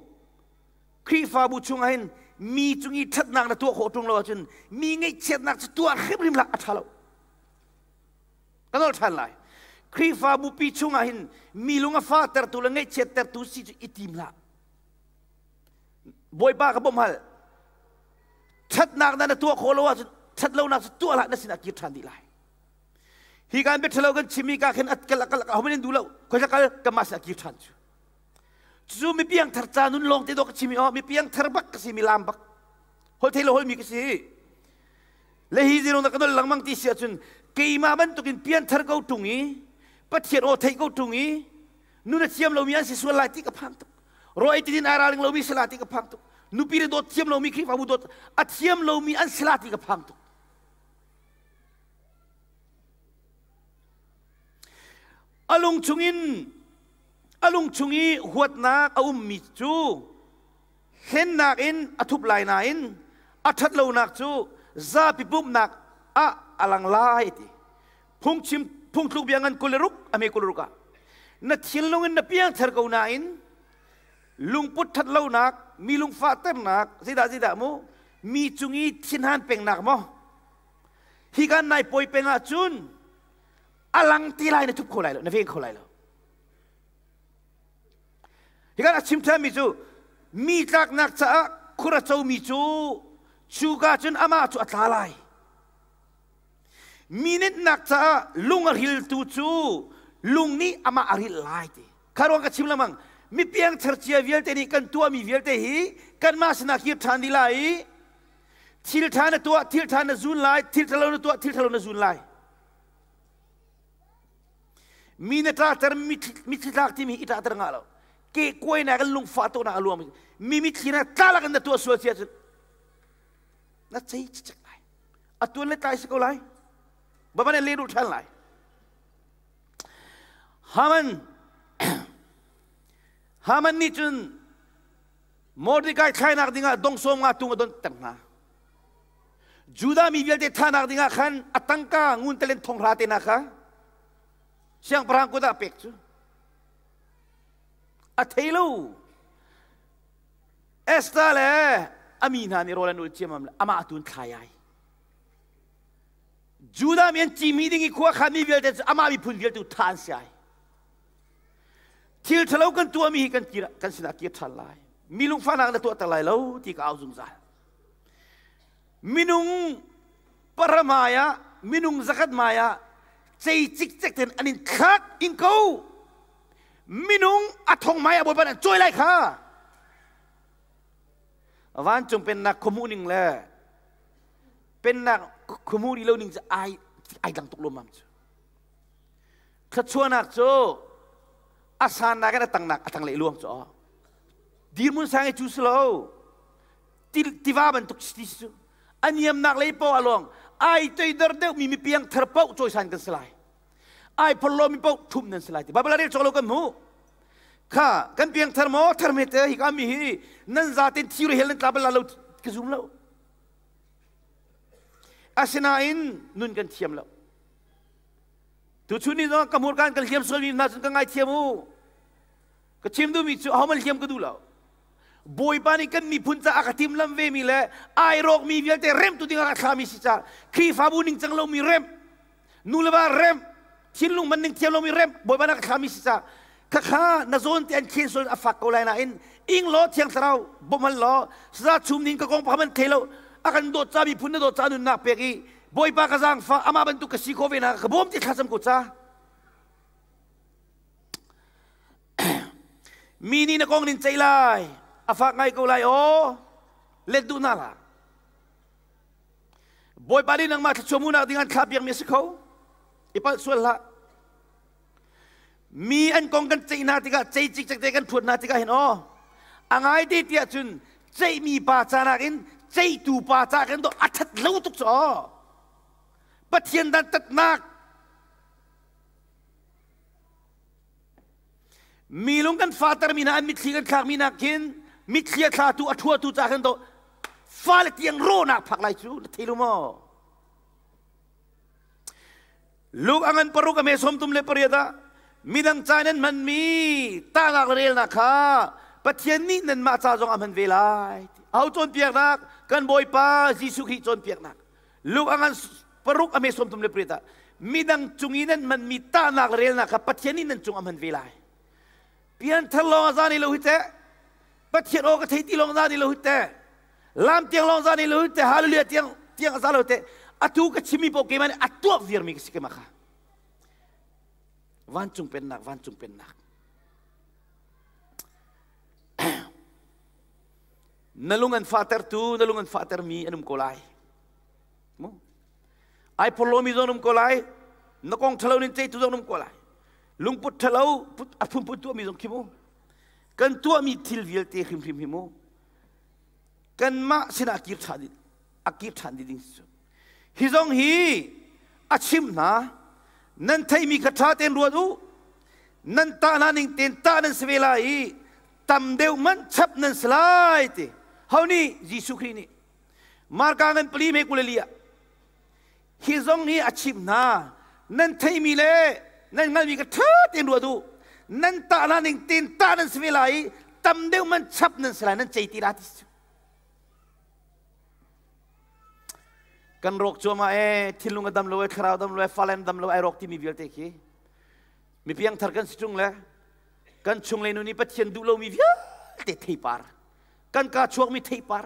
S1: Khrihfabu chungah hin mi cung i ṭhatnak na tuah khawh ṭung lo ahcun mi ngaihchiatnak cu tuah hrimhrim hlah a ṭha lo. Ka nolh ṭhan lai. Khrihfabu pi chungah hin mi lung a fahtertu le ngaihchiattertu si cu i tim hlah. Bawipa ka bawmh hal. Ṭhatnak na na tuah khawh lo ahcun ṭhatlonak cu tuah hlah na sinah kir ṭhan dih lai. Hi kan bia ṭhalo kan chimmi ka khin at kal akal ahohmanh in duh lo. Khoi kal kanmah sinah kir ṭhan cu. Cu mi piangthar ca nun lawng te dawh ka chim i oh mi piangthar bak ka si mi lam bak. Hol thei lo hol mi ka si. Le hi zirong na ka nol lengmang ti si ahcun Keimah bantukin pianthar ko ṭung i Pathian aw theih ko ṭung i nun a thiam lomi an si sual lai ti ka phang tuk. Raw ei tidin ai ralring lomi si la ti ka phang tuk. Nupi le dawt thiam lomi Khrihfabu dawt a thiam lomi an si la ti ka phang tuk. A lung chungin a lung chung i huatnak a ummi cu hlennak in a thup lai nain a ṭhat lonak cu zapi pumhnak ah a lang lai ti. Phungchim phungthluk bia ngan 26 a me 26 ah na thinlung in na piangthar ko nain lungput ṭhat lonak mi lungfahternak zeidah zeidah mu mi cung i thinhan pengnak maw hi kan nai pawi peng ahcun a lang ti lai na thup kho lai lo na veng kho lai lo hi kan a chim ṭhanmi cu mi tlaknak caah khur a comi cu cuka cun amah cu a tla lai mi nenhnak caah lung a hriltu cu lung nih amah a rilh lai ti kha ruang ka chim lengmang mi piangthar cia vialte nih kan tuahmi vialte hi kanmah sinah kir ṭhan dih lai i thil ṭha na tuah thil ṭha na zun lai thil ṭhalo na tuah thil ṭhalo na zun lai mi na ṭahter mitthli tlak timi i ṭahter ngah lo ke kuainak in lungfah tuknak a luang mi mitthli na tlalak in na tuah sual cia cun na cei cicek lai a tuan le tlai si ko lai baba ne le ṭhan lai Haman Haman nih cun Mordecai thlainak dingah dong sawm nga tung a donhter hna. Judah mi vialte thahnak dingah khan a tangka ngun talen thong hra te na kha siangpahrang kut ah pek cu a thei lo. Esther le a mi hna nih rawl an ul ciammam le amah tu in thlai ai. Judah mi an cimi ding i khua khan mi vialte cu amah miphun vialte tha an si ai. Thil ṭhalo kan tuahmi hi kan kir kan sinah kir ṭhan lai. Mi lungfahnak na tuahter lai lo ti ka au zungzal. Minung pahra hmai ah, minung zakhat hmai ah cei cikcek ten an in thlak in ko. Minung a thong hmai ah Bawipa nih an cawi lai kha. Vancung pennak khuamuh ning le pennak khuamuh rih lo ning cu ai ai dang tuk lawmmam cu. Thluachuahnak cu a sannak in a tangnak a tanglei luang cu aw. Dirhmun sang i cu si lo. Tiva bantuk ti si cu. A niamnak lei paoh a luang. Ai toidor deuhmi mi piangthar paoh cawisan kan si lai. Ai phorhlawmi paoh ṭhumh nan si lai ti. Bible ah rel cawk lo kan hmuh. Kha kan piangthar maw thar hme te hi ka mi hi nan zaten thi hel nan tla bal la lo ka zum lo. Asinain nun kan thiam lo. Tuchun ni zong ka hmurka kan hliam sualmi hna cun ka ngaithiam u. Ka chim duhmi cu ahohmanh hliam ka duh lo. Bawipa nih kan miphun caah a ka timhlamh vemi le ai rawkmi vialte remtu dingah a ka thlami si caah Khrihfabu ningcang lomi remh, nu le va remh, thinlung man ning thiam lomi remh, Bawipa nih a ka thlami si caah khakha na zawn te an khen sual a fak ko lai nain ing law thiang thlarau bawmh law saza chum ning ka kong pakhat man thei lo a kan dawt ca miphun na dawt ca nunnak pek i Bawipa ka zaangfah amah bantuk ka si khawh ve na ka bawm ti thlacam ko ca. Mi nih na kong nin ceih lai a fak ngai ko lai aw let duh hna hlah. Bawipa nih nangmah thluachuah hmuhnak ding an thlah piakmi a si kho. I palh sual hlah. Mi an kong kan ceih hna tikah cei cikcek te kan thuat hna tikah hin aw a ngai te tiah cun ceihmi pa ca nakin ceihtu pa ca kan do a ṭhat lo tuk cu aw Pathian dantatnak mi lung kan fatermi hna an mitthli kan thlakmi nak khin mitthli a thlatu a ṭhuatu ca kan do fale tiang rawhnak phak lai cu na thei lo maw Luke a ngan paruk a me 38 ah midang ca nan hmanmi tahnak le relnak kha Pathian nih nanmah ca zong a hman ve lai. Aho cawnpiaknak? Kan Bawipa Jesuh Khrih cawnpiaknak. Luke a ngan paruk a me 38 ah midang cung i nan hmanmi tahnak le relnak kha Pathian nih nan cung a hman ve lai. Pianthar lawng a za ni lo hi teh. Pathian aw ka thei ti lawng za ni lo hi teh. Lam tiang lawng za ni lo te hallelujah tiang tiang za lo te atu ka chimmi paoh keimah nih a tuak viarmi ka si keimah kha vancung pennak vancung pennak na lung an fahtertu na lung an fahtermi an um ko lai mu. Ai porlomi zong um ko lai. Na kong ṭhalo nin ceitu zong um ko lai. Lungput ṭhalo a phunphun tuahmi zong khi mu. Kan tuahmi thil vialte hrimhrim hi mu. Kanmah sinah kir ṭhan a kir ṭhan ding cu. Hi zong hi a chimh hna. Nan theimi kha ṭha tein ruat u. Nan tah hna ning tein tah nan si ve lai i tam deuh manh chap nan si lai ti. Ho nih? Jesuh Khrih nih. Marka ngan pali me kulali ah hi zong hi a chimh hna. Nan theimi le nan hngalmi kha ṭha tein ruat u. Nan tah hna ning tein tah nan si ve lai i tam deuh man chap nan si lai nan cei ti la ti si. Kan rawk cuahmah ee, thinlung a dam lo ee, thlarau dam lo ee, fale an dam lo ai rawk timi vialte khi mi piangthar kan si ṭung le kan chung le nu nih Pathian duh lomi vialte theipar kan ka chuakmi theipar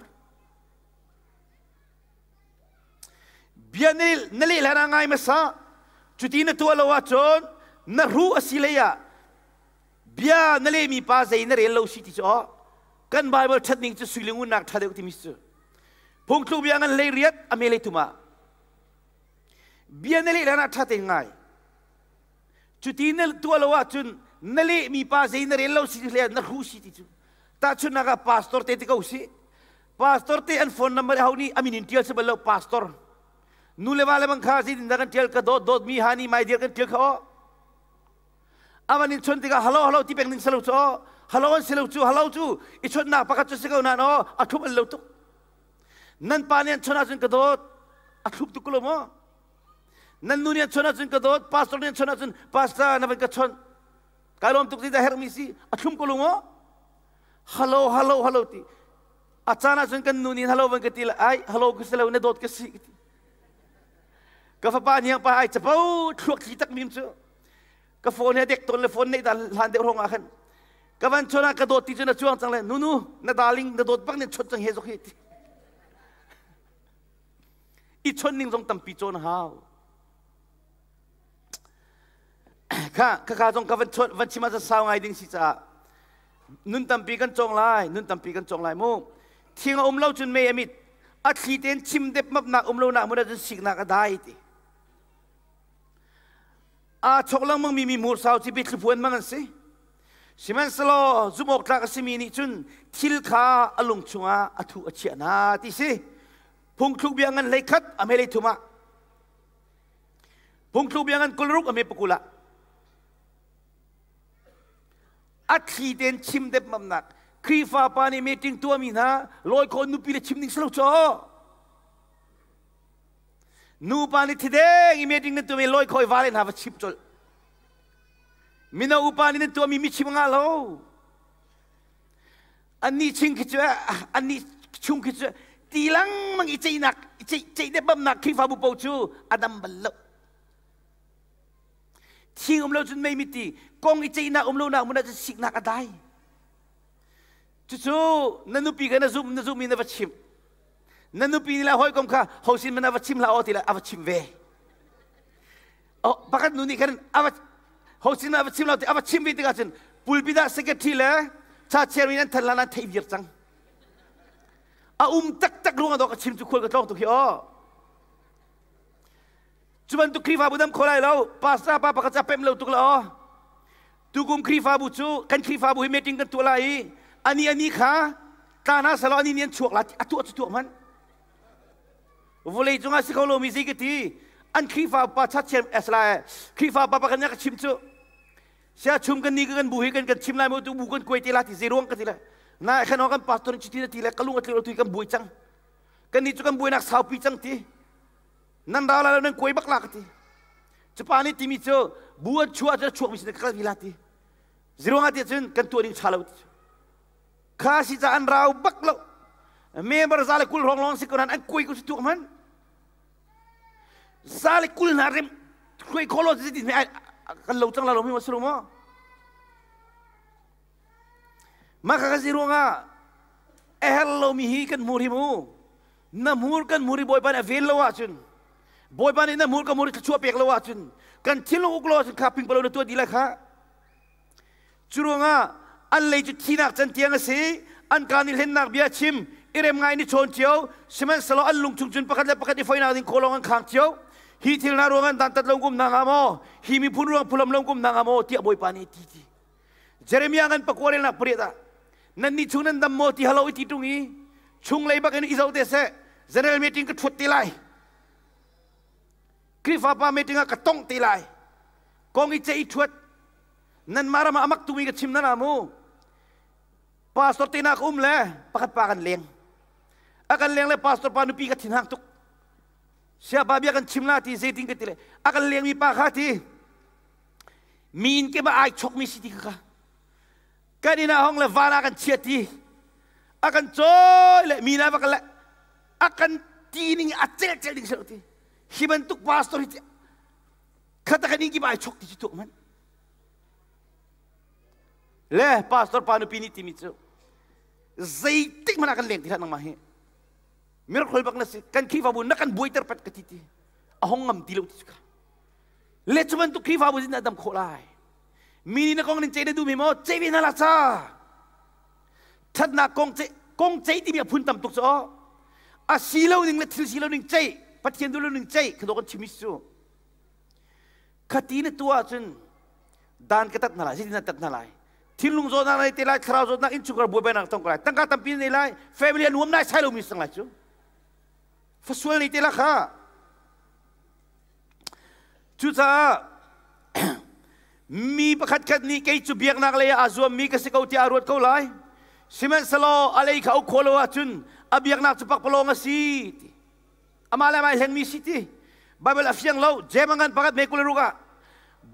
S1: bia na leh hlan ah ngai hmasa cuti na tuah lo ahcun na hruh a si lei ah bia na lehmi pa zei na rel lo si ti cu aw kan Bible ṭhat ning cu sui le ngun nak ṭha deuh timi cu phungthluk bia ngan lei riat a me lei thum ah bia na leh hlan ah ṭha tein ngai cuti na tuah lo ahcun na lehmi pa zei na rel lo si hle na hru si ti cu tahchunhnak ah pastor te ti ko si pastor te an phone number ho nih amin in tial si bal lo pastor nu le va le bang kha zeitin dah kan tial ka dawt dawt mi hani mai dir kan tial kha aw avan in chon tikah hello hello ti peng ding selo cu aw hello an silo cu hello cu i chonnak pakhat cu si ko nan aw a thup an lo tuk nan pa nih an chon ahcun ka dawt a thlup tuk ko lo maw nan nu nih an chon ahcun ka dawt pastor nih an chon ahcun pastor na van ka chon kai lawm tuk ti dah herhmi si a thlum ko lo maw hello hello hello ti a caan ahcun kan nu nih hello van ka ti le ai hello ka si lo na dawt ka si ka ti ka fapa niang pa ai capo thluak thli tak mim cu ka phone he dek tawn le phone neih dan hlan deuh rong ah khan ka van chon ah ka dawt ti cu na chuang cang le nunu na darling na dawt bak nin chon cang he zok hi ti i chon ning zong tampi cawn hau kha kha zong ka van chon van chim ah sau ngai ding si caah nun tampi kan cawng lai nun tampi kan cawng lai mu thing a um lo cun mei a mit a thli tein chim dep mapnak um lo nak hmun ah cun siknak a dai ti aa chok lengmang mi mi hmur sau ci biathli phuan mang an si sihmanhsehlaw zumh awk tlak a simi nih cun thil kha a lung chungah a thuh a chiah hna ti si phungthluk bia ngan hlei khat a hme lei thum ah phungthluk bia ngan kulruk a hme pakul ah a thli tein chim depmamnak Khrihfa pa nih meeting tuahmi hna lawi khaw nupi le chim ding si lo caw nupa nih thideng i meeting nan tuahmi lawi khaw i vale hna va chim colh mino upa nih nan tuahmi mi chim ngah lo annih ching khi cu annih chung khi cu ti lengmang i ceihnak ceih depmamnak Khrihfabu paoh cu a dam bal lo Thing um lo cun mei miti kong i ceihnak um lonak hmun ah cun siknak a dai. Cucu na nupi kha na zumh na zumh i na va chimh. Na nupi nih le hawikom kha ho sin man a va chim hlah aw ti le a va chim ve. Oh, pakhat nu nih khan a va ho sin a va chim lo ti a va chim ve tikah cun pulpit ah secretary le cha chairman an than lan an theih viar cang. A um taktak ruang ah dawh ka chim cu khual ka tlawng tuk hi aw. Cu bantuk Khrihfabu dam kho lai lo. Pastor pa pakhat ca pem lo tuk la aw. Tukum Khrihfabu cu kan Khrihfabu hi meeting kan tuah lai i ani ani kha tla hna selaw ani nih an chuak la a tuah cu tuah hmanh. Vawlei cungah si kho lomi zei ka ti an Khrihfa pa chachian esla Khrihfa pa pakhat nih ka chim cu sia chum kan ni kan bu hi kan kan chim lai mo tu bu kan kuai te la ti zei ruang ka ti le na khan kan pastor chiti na ti le ka lung a tling lo tu kan buai cang kan ni cu kan buainak saupi cang ti Nan ra lai lo nan kuai bak la ka ti. Cupa nih timi cu bu an chuah cu chuak mi sin ka kal vi la ti. Ziruang ah ti cun kan tuah ding ṭha lo ti. Kha si ca an rau bak lo. Member za le kul hrawng lawng si ko nan an kuai ko si tuak man. Za le kul hna rem hruai kho lo ti kan lo cang la lo mi ma si lo maw? Mah kha ka si ruangah a herh lomi hi kan hmur hi mu. Na hmur kan hmur i Bawipa nih a vel lo ahcun Bawipa nih na hmur ka hmur i thluachuah pek lo ahcun kan thinlung uk lo ahcun kha pingpalo na tuah dih lai kha. Cu ruangah an lei cu thinak can tiang a si, an kaa nih hlennak bia a chim, i rem ngai in i chawn cio, sihmanhsehlaw an lung chung cun pakhat le pakhat i foihnak ding kawlawng an khang cio. Hi thil hna ruangah dantat lo kum hna hnga maw? Hi miphun ruang phulam lo kum hna hnga maw? tiah Bawipa nih ti ti. Jeremiah ngan pakua relnak pariat ah nan nih chung nan dam maw ti halo i ti ṭung i chunglei bak in i zoh te seh general meeting ka ṭhuat te lai Khrihfa pa meeting ah ka tongh te lai kong i ceih i ṭhuat nan mah ram ah amak tumi ka chim na na mu pastor te na ka um le pakhat pa kan leng a kan leng le pastor pa nupi ka thinhang tuk siapa bia kan chim la ti zeitin ka ti le a kan lengmi pa kha ti mi in ke ma ai chok mi si ti kha kan inn ah hong le van ah kan chia ti a kan cawi le mi na va kan le a kan ti ning a cel cel ding si ti hi bantuk pastor hi khata kan in ki ai chok ti cu tuk man le pastor pa nupi nih timi cu zeitik hmanh ah kan leng ti hlah nangmah hi miracle bak na si kan Khrihfabu na kan buaiter pat ka ti ti a hong ngam ti lo ti ka le cu bantuk Khrihfabu zin dam khawh lai mi nih na kong nin cei na duh mi maw cei ve hna la ca thatnak kong cei kong cei timi a phun tam tuk cu a si lo ning le thil si lo ning cei Pathian duh lo ning cei khado kan chimi cu khati na tuah ahcun dan ka tat hna lai zeitin na tat hna lai thinlung zawtnak nei te lai thlarau zawtnak innchungkhar buaibainak tong ko lai tangka tampi nei lai family a nuam nai sai lomi sang lai cu fasual nei te la kha cucaah mi pakhat khat nih kei cu biaknak lei ah aa zuammi ka si ko tiah a ruat ko lai sihmanhsehlaw a lei kha uk khawh lo ahcun a biaknak cu pakpalawng a si ti amah le amah hlengmi si ti Bible a fiang lo Jeim a ngan pakhat me 26 ah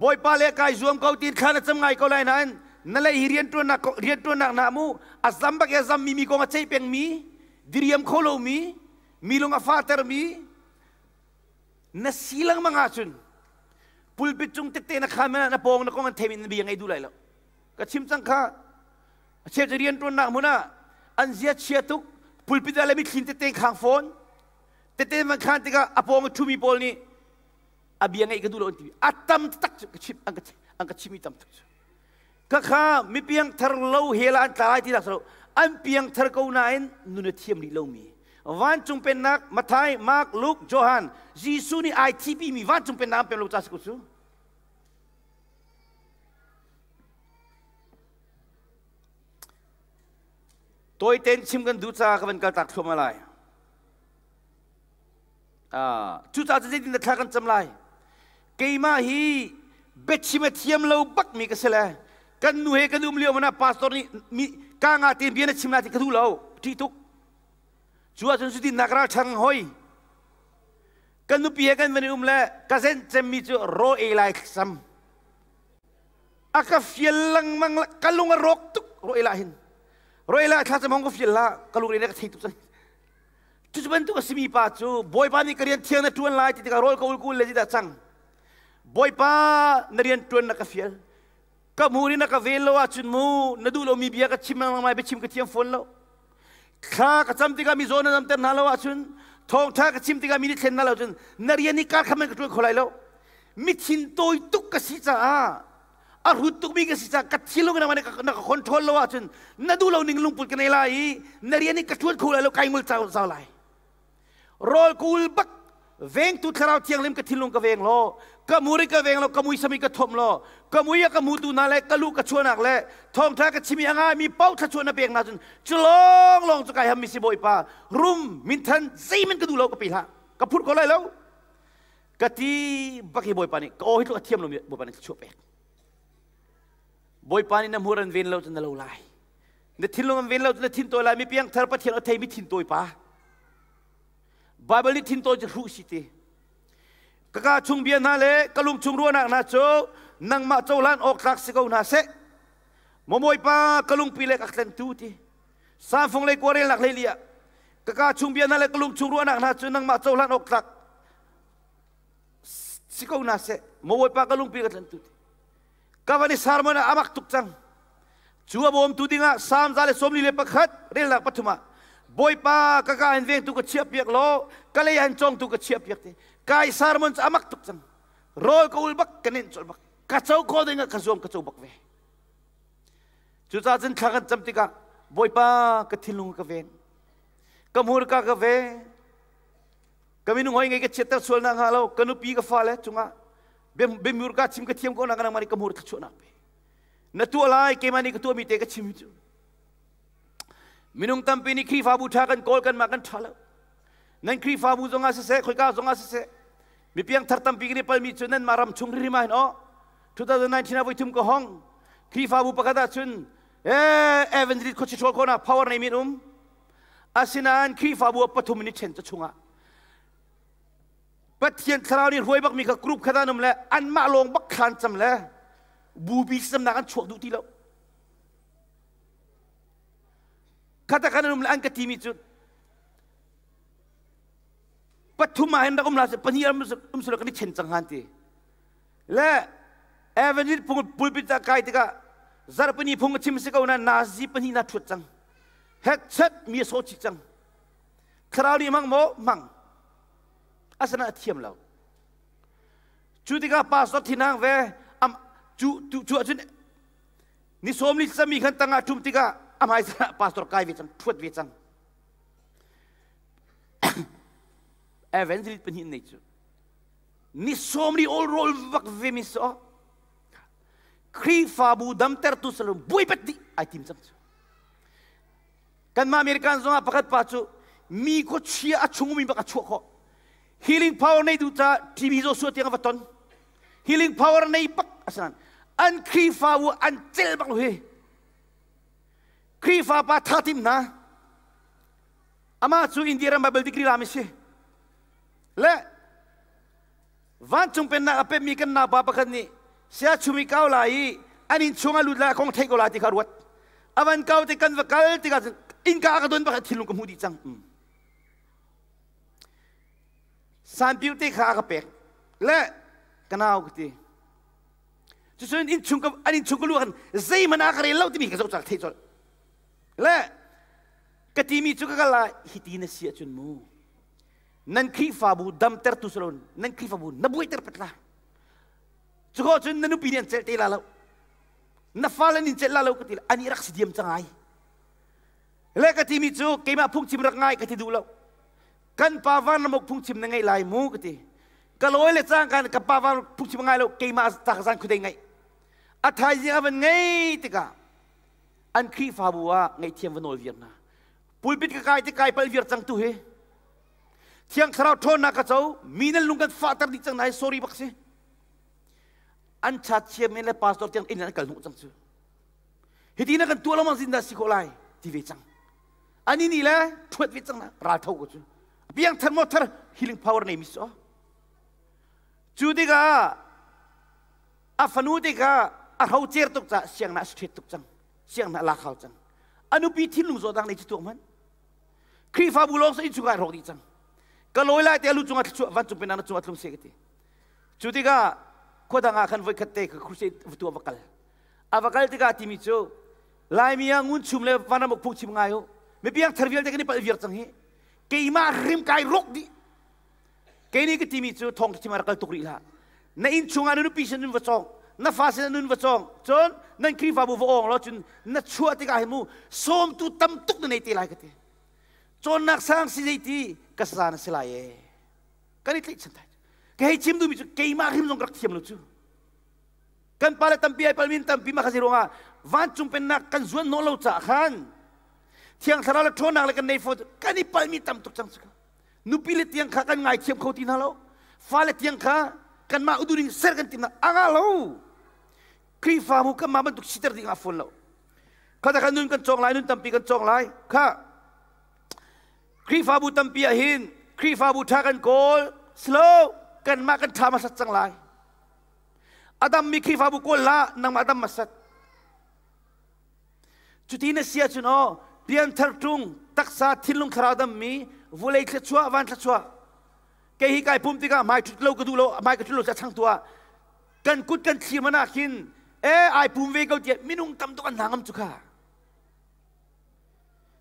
S1: Bawipa le kai zuam ko tin thla na cam ngai ko lai nain na lei hi riantuannak riantuannak na mu a zam bak ya zam mi mi kong a ceih peng mi diriam kho lo mi mi lung a fater mi na si lengmang ahcun pulpit cung tette na khan na pawng na kong an thei in na bia ngei duh lai lo ka chim cang kha a cheu cu riantuannak hmun ah an zia chia tuk pulpit ah le mitthli tete khang fawn tete van khan tikah a pawng i ṭhumi pawl nih a bia ngaih ka duh lo an ti a tam tak cu ka chim an ka an ka chimmi tam tuk cu ka kha mi piangthar lo hell ah an tla lai ti dak lo an piangthar ko nain nun a thiam rih lomi vancung pennak Matthai Mark Luke Johan Jesuh nih ai thipi mi vancung pennak an pem lo ca si ko cu Tawitein chim kan duh caah ka van kaltak thluahmah lai. Cucaah cu zeitin dah thla kan cam lai? Keimah hi biachim a thiam lo bakmi ka si le kan nu he kan um lio man ah pastor nih mi ka nga tein bia na chim lai ti ka duh lo ṭih tuk. Cu ahcun cutin nak ral ṭhang hoi. Kan nupi he kan van i um le ka zenh cemmi cu raw ei lai sam. A ka fial lengmang ka lung a rawk tuk roila hin roila thla cam hong ka fial la ka lung re ka thei tuk cang cu bantuk a simi pa cu bawipa nih ka rian thiang na ṭuan lai ti tikah rawl ka ul kul le dah cang bawipa na rian ṭuan na ka fial ka hmur in na ka vel lo ahcun mu na duh lomi bia ka chim lengmang lai biachim ka thiam fawn lo thla ka cam tikah mi zawn na damter hna lo ahcun thawngṭha ka chim tikah mi nih thlen hna lo ahcun na rian hi kar khat ka ṭuan kho lai lo mi thin tawi tuk ka si caah a hrut tukmi ka si caah ka thilung na na ka control lo ahcun na duh lo ning lungput ka nei lai i na rian hi ka ṭuan kho lai lo kai ngol zau lai rawl kul bak vengtu thlarau thianghlim ka thinlung ka veng law ka muri ka veng law ka muisam i ka thom law ka mui a ka mutu hna le ka lu ka chuahnak le thawngtha ka chimi a ngaimi paoh thluachuah na pek hna cun cu lawng lawng cu kai ham mi si bawipa rum minthan zeiman ka duh lo ka pe hlah ka phurh ko lai lo ka ti bak hi bawipa nih ka aw hi tluk a thiam lomi bawipa nih thluachuah pek bawipa nih na hmur an ven lo cun na lo lai na thinlung an ven lo cun na thin tawi lai mi piangthar pathian a thei mi thin tawi pa Bible nih thin tawi cu hruh si ti ka ka chung bia hna le ka lung chung ruahnak hna cu nangmah cohlan awk tlak si ko hna seh maw Bawipa ka lungpi le ka tlentu ti Samfung lei kuarelnak hlei li ah ka ka chung bia hna le ka lung chung ruahnak hna cu nangmah cohlan awk tlak si ko hna seh maw Bawipa ka lungpi ka tlentu ti ka van i sermon ah amak tuk cang cu a bawmtu dingah Salm 141 relnak pathum ah Bawipa ka ka in vengtu ka chiah piak law ka lei han cawngtu ka chiah piak ti kai sermon cu amak tuk cang rawl ka ul bak ka nen colh bak ka co kho ding ah ka zuam ka co bak ve cucaah cun thla kan cam tikah Bawipa ka thinlung ka veng ka hmurka ka veng. Ka minung hoi ngei ka chiatter sual na hnga lo, ka nupi ka fale cungah biamur ka chim ka thiam ko na ka nangmah nih ka hmur thluachuahnak pe. Na tuah lai, keimah nih ka tuahmi te ka chim cu. Minung tampi nih Khrihfabu ṭha kan kawl kanmah kan ṭha lo. Nan Khrihfabu zongah siseh, khoika zongah siseh, mi piangthar tampi kan i palmi cu nanmah ram chung hrimhrim ah hin aw 2019 ah voithum ka hong Khrihfabu pakhat ah cun eh evangelist khuachi ṭhawl khawhnak power nei min um asinain Khrihfabu ah pathum in i ṭhen cu chungah Pathian thlarau nih hruai bakmi kha group khat an um le anmah lawng bak thlan cam le bupi samnak an chuak duh ti lo. Khata kan um le an ka timi cu pathum ah hin rak um la pahnih um silo kan i chen cang han ti. Le Evangelist pulpit ah kai tikah zarhpini phung a chim si ko na nazi pahnih na ṭhuat cang. Headset mi a sawh chih cang. Thlarau nih hmang maw? Hmang. Asana a thiam lo. Cu tikah pastor thinhang ve am cu tu cu ahcun ni sawm li sami khan tangah ṭum tikah a hmai pastor kai ve cang ṭhuat ve cang. Evangelist pahnih nei cu ni sawm li ol rol vak ve mi so Khrihfabu damtertu salon buai pat dih ai tim cang cu. Kanmah American zongah pakhat pa cu mi khuachia a chung mi bak a chuah khawh. Healing power nei duh ca TB Joshua tiang a va ton. Healing power nei bak asan. An Khrihfabu an cel bak lo hi. Khrihfa pa tha tim hna. Amah cu India ram Bible degree lami si. Le vancung pennak a pemmi kan naupa pakhat nih sia chumi kau lai i an inn chung a lut lai a kong theih ko lai ti kha ruat a van kau te kan va kal tikah innka a ka don pakhat thinlung ka hmuh dih cang sanpiu te kha a ka pek le ka nau ka ti cucun inn chung ka an inn chung ka lu khan zeihmanh a ka rel lo timi ka zoh cak theih colh le ka timi cu ka kal lai hiti na si ahcun mu Nan Khrihfabu damtertu si lo nan Khrihfabu na buaiter pat la. Cuko cun na nupi nih an celh te la lo. Na fale nih celh la lo ka ti ani rak si diam cang ai. Le ka timi cu keimah phungchim rak ngai ka ti duh lo. Kan pa van ramuk phungchim na ngeih lai mu ka ti. Ka lawi le cang kan ka pa van phungchim ngai lo keimah tak zan khudei ngai. A thaizing a van ngei tikah an Khrihfabu ah ngaihthiam va nawl viar hna. Pulpit ka kai ti kai pal viar cang tu hi. Thiang Thlarau ṭhawnnak ka co, mi nan lung kan fahter dih cang na hi sorry bak si. An chat chairman le pastor tiang inn an kal hnawh cang cu. Hiti na kan tuah lengmang zindah si khawh lai ti ve cang. Ani nih le ṭhuat ve cang na ral tho ko cu. Piang thar maw thar healing power nei mi so. Cu tikah a fanu tikah a hrocer tuk ca siang na a ṭhet tuk cang. Siang na lak hau cang. A nupi thinlung zawt dang nei cu tuak hmanh. Khrihfabu lawng sa innchung ah rawk dih cang. Ka lawi lai te alu cungah thluachuah vancung pennak na cungah tlung se ka ti. Cu tikah khua dang ah khan voikhat te ka crusade va tuah va kal. A va kal tikah timi cu Laimi ah ngun chum le vanramuk phung chim ngai u. Mipiang thar vialte kan i palh viar cang hi. Keimah hrim kai rawk dih. Kei nih ka timi cu thawng chim ah rak kal tuk rih hlah. Na inn chungah na nupi sin nun va cawng, na fa sin nun va cawng, cun nan Khrihfabu va awng law cun na chuah tikah hin mu sawmtu tam tuk na nei te lai ka ti. Cawnnak sang si zei ti ka sa na si lai ee. Kan i tlaihchan thai. Ka hei chim duhmi cu keimah hrim zong ka rak thiam lo cu. Kan pale tampi ai palmin tampi ma kha si ruangah vancung pennak kan zuan hnawh lo caah khan Thiang Thlarau le ṭhawnnak le kan nei fawn kan i palmi tam tuk cang cu. Nupi le tiang kha kan ngaithiam kho ti hna lo. Fale tiang kha kanmah udu ding ser kan tim hna. A nga lo. Khrihfabu kanmah bantuk siter ding ah fawn lo. Kha ta kan nun kan cawng lai, nun tampi kan cawng lai. Kha Khrihfabu tampi ah hin Khrihfabu ṭha kan kawl slow kanmah kan ṭha hmasat cang lai. A dammi Khrihfabu kawl hlah, nangmah dam hmasat. Cuti na si ahcun aw, pianthar ṭung, taksa thinlung thlarau dammi, vulei thluachuah, van thluachuah. Kei hi kai pum tikah hmai ṭhut lo ka duh lo, hmai ka ṭhut lo ca changtu ah kan kut kan thlir man ah khin e ai pum ve ko tiah minung tam tuk an hna ngam cu kha.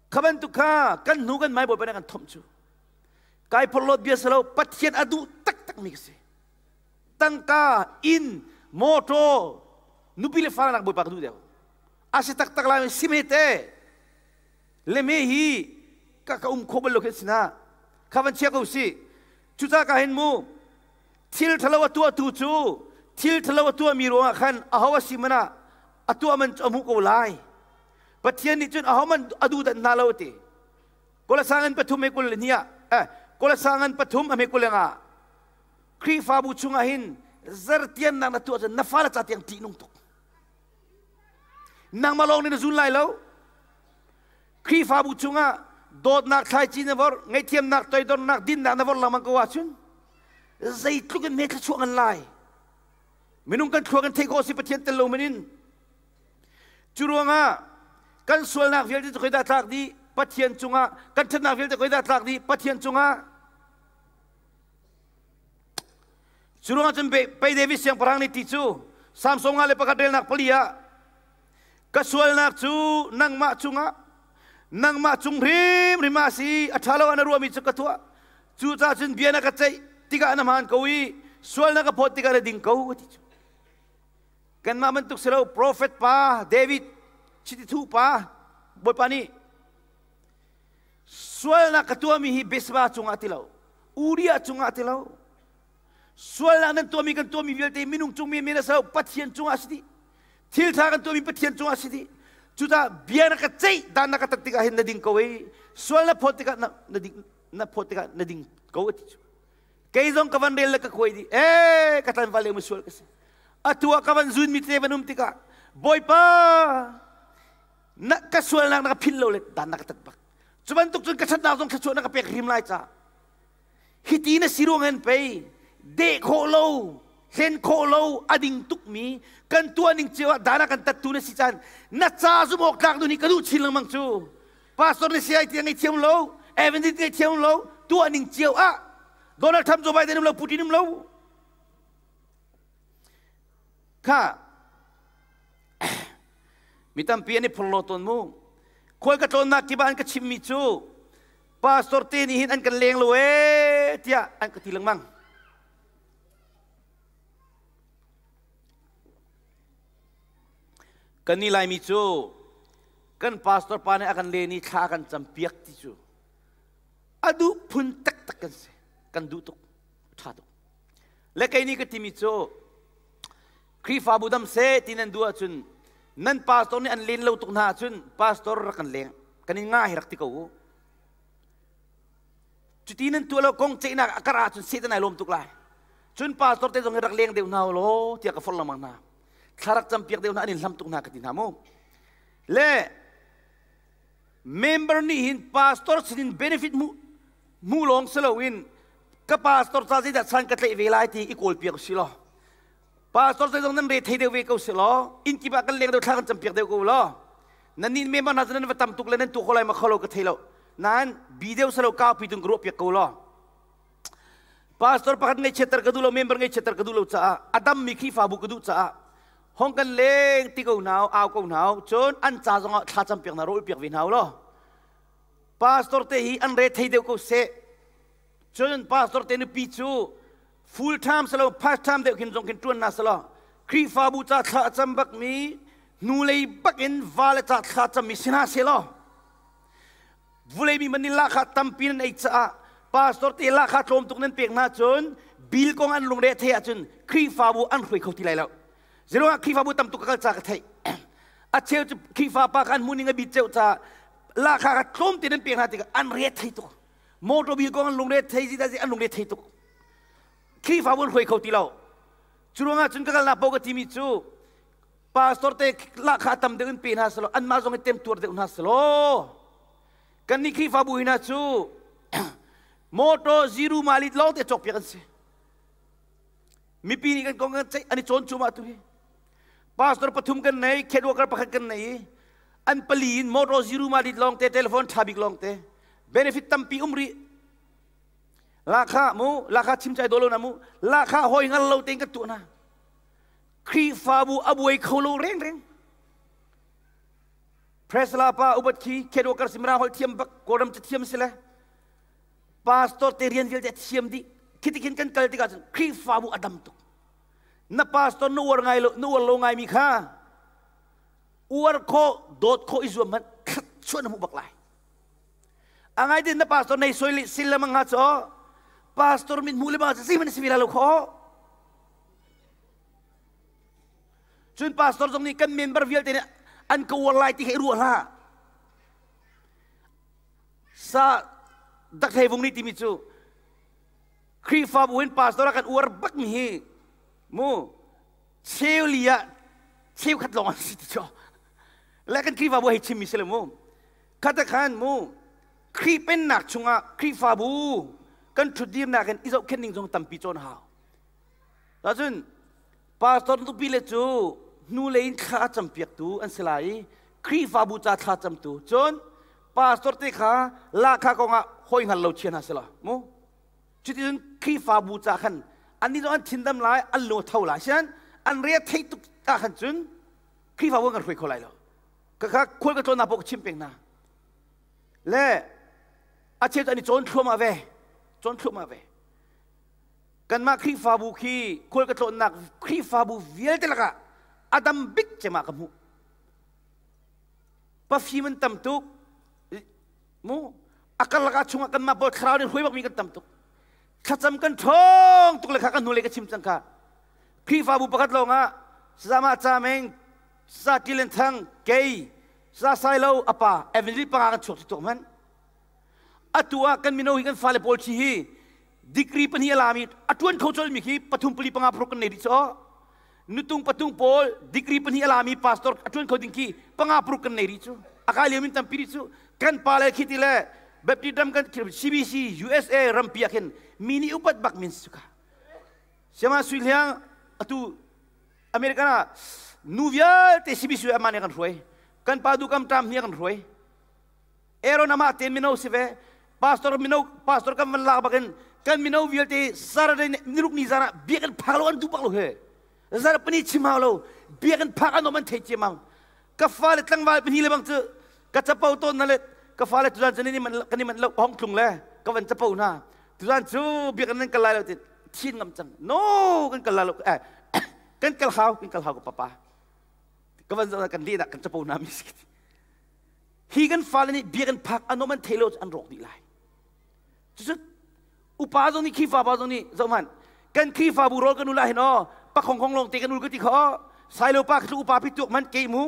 S1: Kha bantuk kha kan hnu kan mai bawipa nih kan thomh cu. Kai phorhlawt bia si lo, Pathian a duh taktak mi ka si. Tangka, inn, motor, nupi le fale nak bawipa ka duh deuh. A si taktak lai si me te. Le me hi ka ka um kho bal lo khin sina. Kha van chia ko si. Cucaah ka hin mu thil ṭhalo a tuahtu cu thil ṭhalo a tuahmi ruangah khan aho a si man ah a tuah man cu a hmuh ko lai. Pathian nih cun ahohmanh a duhdanh hna lo a ti. Kolasangan pathum he 22 ah eh Kolasangan pathum a hme 25 Khrihfabu chungah hin zertiannak na tuah cun na fale ca tiang ṭihnung tuk. Nangmah lawng nih na zul lai lo. Khrihfabu chungah dawtnak thlaici na vorh, ngaihthiamnak, toidornak, dinnak na vorh lengmang ko ahcun zeitluk in hme thluachuah ngan lai. Minung kan thluak in theih khawh si Pathian tel lo men in. Cu ruangah kan sualnak vialte cu khoidah tlak dih? Pathian cungah kan ṭhatnak vialte khoidah tlak dih? Pathian cungah. Cu ruangah cun pei David siangpahrang nih ti cu Samson nga le pakhat relnak pali ah ka sualnak cu nangmah cungah nangmah cung hrimhrim ah si a ṭha lo ah na ruahmi cu ka tuah cucaah cun bia na ka ceih tikah na hmaan ko i sual na ka phawt tikah na ding ko ti cu kanmah bantuk si lo profet pa David chiti thu pa Bawipa nih sualnak ka tuahmi hi Besba cungah ti lo Uriah cungah ti lo sualnak nan tuahmi kan tuahmi vialte minung cung men a si lo Pathian cungah si dih thil ṭha kan tuahmi Pathian cungah si dih cucaah bia na ka ceih dan na ka tat tikah hin na ding ko i sual na phawt tikah na, na ding na phawt tikah na ding ko a ti cu kei zong ka van rel le ka khuai dih ee ka tlanval le sual ka si atu ah ka van zun mi te van um tikah Bawipa na ka sualnak na ka philh lo le dan na ka tat bak cu bantuk cun ka ṭhatnak zong thluachuah na ka pek hrim lai ca hiti na si ruang hin pei deh khawh lo hlen khawh lo a ding tukmi kan tuah ning cio ah dana kan tattu na si caan na ca zum awk tlak nu nih ka duh chin lengmang cu pastor na si ai ti ngei thiam lo Adventist ngei thiam lo tuah ning cio ah Donald Trump Joe Biden um lo Putin um lo kha mi tampi an i phorhlaw tawn mu khual ka tlawnnak kip ah an ka chimmi cu pastor te nih hin an kan leng lo ee tiah an ka ti lengmang kan nih laimi cu kan pastor pa nih a kan len i thla a kan campiak ti cu a duh phun taktak kan si kan duh tuk ṭha tuk le kei nih ka timi cu Khrihfabu dam seh ti nan duh ahcun nan pastor nih an len lo tuk hna ahcun pastor rak kan leng kan in nga hi rak ti ko u. Cuti nan tuah lo kong ceihnak a karh ahcun Satan ai lawm tuk lai. Cun pastor te zong hi rak leng deuh hna u law tiah ka forh lengmang hna. Thla rak campiak deuh hna an in hlam tuk hna ka ti hna mu. Le member nih hin pastor sinin benefit hmuh hmuh lawng si loin ka pastor ca zeidah san ka tlaih ve lai ti i kawl piak si law Pastor zei zong nan re thei deuh ve ko si law inn kip ah kan leng deuh thla kan campiak deuh ko law nan nih member hna cu nan va tam tuk le nan tu kho lai ma kho lo ka thei lo nain bi deuh salo kaupi tun ka ruah piak ko law pastor pakhat ngaihchiatter ka duh lo member ngaihchiatter ka duh lo caah a dammi Khrihfabu ka duh caah hong kan leng ti ko hna au ko hna cun an ca zongah thla campiak hna rawl piak ve hna law pastor te hi an re thei deuh ko seh Cun pastor te nupi cu full time salo part time deuh khin zong khin ṭuan na salo Khrihfabu ca thla a cam bakmi hnulei bakin va le ca thla cammi si hna selaw vulei mi man lahkhah tampi nan ei caah pastor te lahkhah tlawm tuk nan pek hna cun bil kong an lungre thei ahcun Khrihfabu an hruai kho ti lai lo Zeruangah Khrihfabu tam tuk ka kal ca ka theih a cheu cu Khrihfa pa kha an hmuh ning a bit ceu ca lahkhah kha tlawm te nan pek hna tikah an re thei tuk motor bil kong an lungre thei zi an lungre thei tuk Khrihfabu an hruai kho ti lo cu ruangah cun ka kalnak paoh ka timi cu pastor te lahkhah tam deuh in pe hna selaw anmah zong i temtuar deuh hna selaw kannih Khrihfabu hi hna cu motor zero malit lawng te cawkpiak an si mipi nih kan kong kan ceih an i cawn cuahmah tu hi pastor pathum kan nei khet worker pakhat kan nei i an pali in motor zero malit lawng te telephone tha bik lawng te benefit tampi um rih lakha mu lakha chim chai dolo na mu lakha hoi ngal lo tein kan tuah na Khrihfabu a buai kho lo reng reng Presla pa upat khi khet worker simra hol thiam bak kawlram ca thiam sile pastor te rian vialte thiam dih khiti khin kan kal tikah cun Khrihfabu a dam tuk na pastor na uar ngai lo na uar lo ngai mi kha uar khawh dawt khawh i zuam hmanh thluachuah na hmuh bak lai a ngai din na pastor nei soi sil lemang ha cho. Pastor mit hmuh le bang zeihmanh si ve lai lo kho. Cun pastor zong nih kan member vialte nih an ka uar lai ti kha i ruah hlah. Sa dak hlei vung nih timi cu Khrihfabu in pastor ah kan uar bak mi hi mu cheu li ah cheu khat lawng an si ti cu. Le kan Khrihfabu hei chimmi si le mu. Khata khan mu Khrih pennak chungah Khrihfabu kan ṭhutdirnak in i zohkhenh ning zong tampi cawn hau. Cun pastor nupi le cu hnulei in thla a campiaktu an si lai i Khrihfabu ca thla camtu. Cun pastor te kha lahkhah kongah hawi hngal lo chia hna sila mu. Cuticun Khrihfabu ca khan annih zong an thindam lai, an lung a tho lai. Sian an re a theih tuk ah khan cun Khrihfabu kan hruai kho lai lo. Ka kha khual ka tlawnnak paoh ka chim peng hna. Le a cheu cu an i cawn thluahmah ve. Cawn thluahmah ve. Kanmah Khrihfabu khi khual ka tlawnnak Khrihfabu vialte lakah a dam bik cem ah ka hmuh. Pafim an tam tuk. Mu a karlak ah chungah kanmah pawl thlarau nih hruai bakmi kan tam tuk. Thlacam kan ṭhawng tuk le kha kan hnulei ka chim cang kha. Khrihfabu pakhat lawngah Sazama Cameng, Sa Kilen Thang, kei, Sa Sailo, a pa, Evangelist panga kan chuak tuk hmanh. Atu ah kan mino hi kan fale pawl thi hi degree pahnih a lami a ṭuan kho colmi khi pathum pali panga paruk kan nei dih caw. Nutung patung pawl degree pahnih a lami pastor a ṭuan kho ding khi panga paruk kan nei rih cu. A kai lio min tampi rih cu. Kan pa le khi ti le Baptist ram kan CBC USA rampi ah khin mi nih upat bak min si ka. Siama Sui Hliang atu American ah nu vialte CBC amah nih kan hruai. Kan pa du kam ṭam hi kan hruai. Aaron amah te mino si ve. Pastor mino pastor kan van lak bakin kan mino vialte Saturday niruk ni zan ah biakinn phak lo an duh bak lo he. Zarh pani chim hau lo biakinn phak an um an thei ciamang. Ka fale tlangval pahnih le bang cu ka capo tawn na le ka fale tuzan cu kan i manh lo hong tlung le ka van capo hna. Tuzan cu biakinn nan kal lai lo ti thin ngam cang. No kan kal lai lo eh kan kal hau kan kal hau ka papa. Ka van zoh kan lehnak kan capo hna mi si. Hi kan fale nih biakinn phak an um an thei lo an rawk dih lai. Cucu upa zong nih Khrihfa pa zong nih zoh hmanh kan Khrihfabu rawl kan ul ah hin aw pakhong khong lawng te kan ul ka ti kho sailo pa khi upa pi tuak man ke mu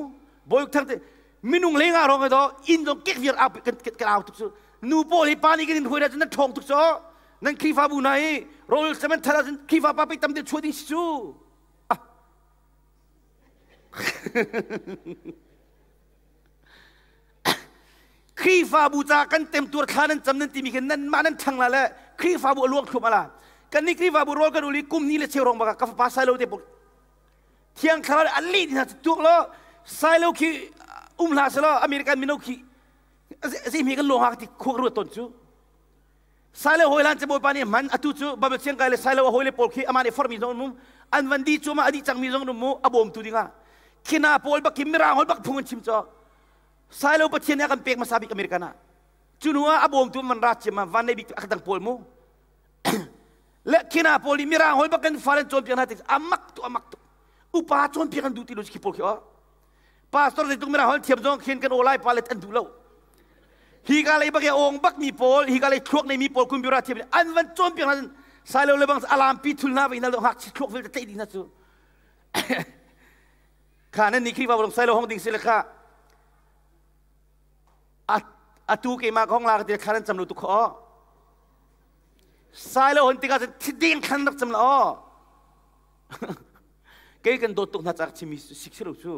S1: bawi thang te minung leng ah rong do inn zong kek viar au kan kan au tuk cu nu pawl hi pa nih kan in hruai cun nan ṭhawng tuk cu nan Khrihfabu hna hi rawl semen thal ahcun Khrihfa pa pei tam deuh chuah ding si cu ah Khrihfabu ca kan temtuar thla nan cam nan timi khi nanmah nan ṭhang la le Khrihfabu a luang thluam ala. Kan nih Khrihfabu rawl kan ul i kum ni le cheu rong baka ka fapa Sailo te puk Thiang Thlarau an lih hna tuak lo Sailo khi um hlah selaw American mino khi zei kan luang hak ti khuak ruat ton cu Sailo hawi lan Bawipa nih hman atu cu Bible siang kai le Sailo a hawile pawl khi amah nih formi zong um an van di cu ma a dih cangmi zong um mu a bawmtu dingah khina pawl bak khi mirang hol bak phung an chim cho Sailo Pathian nih a kan pek hmasa bik American ah cu hnu ah a bawmtu man ra cim ah van nei bik a dang pawl mu le khina pawl nih mirang hol bak kan fale cawnpiak hna tik amak tu amak tu upa cawnpiak an duh ti lo khi pawl khi o pastor zeitluk mirang hol thiam zong khin kan aw lai pa le an duh lo hi ka lei bak i ong bak mi pawl hi ka lei thluak nei mi pawl computer thiam an van cawnpiak hna sailo le bang alam pi thul hna ve hna lo ngak chi thluak vialte tlaih dih hna cu kha nan ni Khrihfa bu sailo hong ding si le kha atu keimah ka hong la ka ti kha nan cam lu tu kho sailo hon tikah cun thiding khan rak cam la aw kei kan dawt tuk hna cak chimi sik si lo cu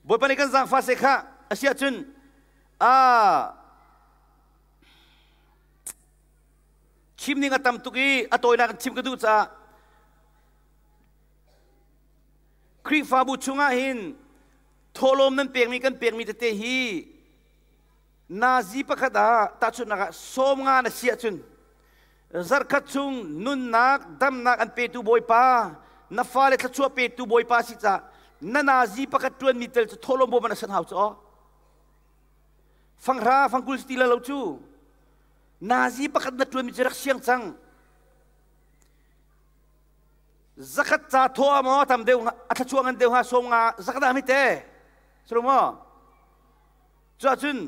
S1: Bawipa nih kan zaangfah seh kha a si ahcun a chim ning a tam tuk i a tawinak in chim ka duh caah Khrihfabu chungah hin thawhlawm nan pekmi kan pekmi tete hi nazi pakhat ah tahchunhnak ah 50 na si ahcun zarkhat chung nunnak damnak an petu Bawipa na fale thluachuah petu Bawipa si caah na nazi pakhat ṭuanmi tel cu thawhlawm bawm an san hau cu aw fanghra fangkul si ti lo cu nazi pakhat na ṭuanmi cu rak siang cang zakhat ca thaw maw tam deuh a thluachuah ngan deuh hnga 50 zakhat ah mi te suru maw cuahcun.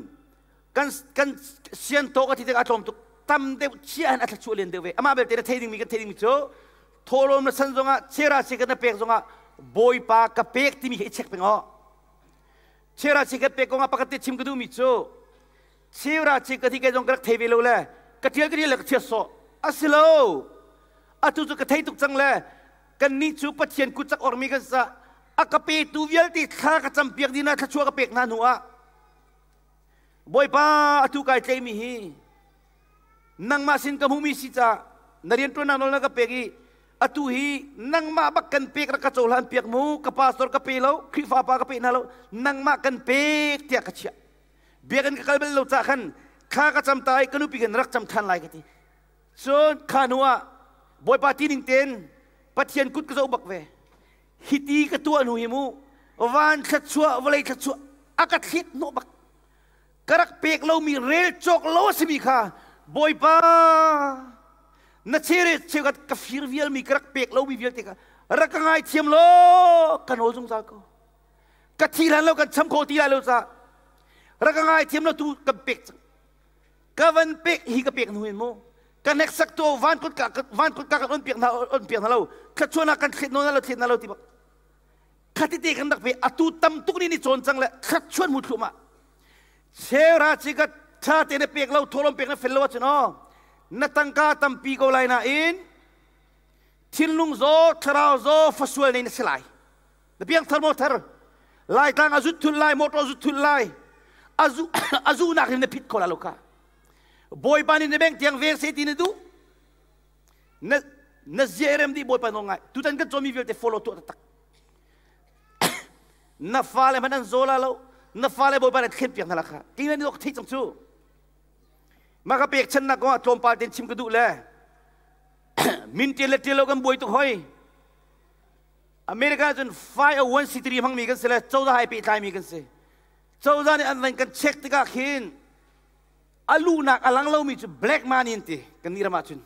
S1: Kan kan sian tawk a ti tikah a tlawm tuk. Tam deuh chia in a thluachuah len deuh ve. Amah belte na thei dingmi kan thei dingmi cu thawhlawm na san zongah chera che na pek zongah Bawipa ka pek timi kha i check peng aw. Chera che ka pek kongah pakhat te chim ka duhmi cu chera che ka thi kai zong ka rak thei ve lo le ka tial ka tial le ka chiat sawh. Asilo. Atu cu ka thei tuk cang le kannih cu Pathian kut cak ormi kan sa a ka petu vialte thla ka campiak dina thluachuah ka pek hna hnu ah Bawipa atu kai tleimi hi nangmah sin ka hmumi si ca na rianṭuannak nawl na ka pek i atu hi nangmah bak kan pek rak ka cohlan piak mu ka pastor ka pe lo Khrihfa pa ka pe hna lo nangmah kan pek tiah ka chiah biakinn ka kal bal lo ca khan thla ka cam ta i ka nupi khan rak cam ṭhan lai ka ti cun kha hnu ah Bawipa ti ning tein Pathian kut ka zoh bak ve hiti ka tuah hnu hi mu van thluachuah vawlei thluachuah a ka thlit hnawh bak ka rak pek lomi rel cawk lo a simi kha Bawipa na chere cheukhat ka fir vialmi ka rak pek lomi vialte kha rak ka ngaithiam law ka nawl zungzal ko ka thi hlan lo kan cham kho ti lai lo ca rak ka ngaithiam lo tu kan pek cang ka van pek hi ka pek hnu in mu ka hneksak tu van kut ka van kut ka kan on piak hna on piak hna lo thluachuahnak kan thlet no na lo thlet na lo ti bak khatite kan rak pe atu tam tuk ni ni cawn cang le thluachuan mu thlu ma chera chi ka tha te na pek lo tholom pek na fel lo achun o na tangka tampi ko lai na in thinlung zo thlarau zo fasual nei na si lai Na piangthar maw thar? Laitlang a zut thul lai, motor zut thul lai. Azu azu nak in na phit kho la lo kha. Bawipa nih na beng tiang veng se ti na duh. Na na zia rem di Bawipa nawl ngai. Tutan kan cawmi vialte follow tuah taktak. Na fale hmanh an zaw la lo. Na fale Bawipa nih thlen piak hna la kha. Keimah nih ka theih cang cu. Mah ka pekchannak kong ah tlawmpal ten chim ka duh le min tial le tial lo kan buai tuk hoi. America cun 501c3 hmangmi kan si le cozah hai pehtlaimi kan si. Cozah nih an van kan check tikah khin a luhnak a lang lomi cu black money an ti kan nih ram ahcun.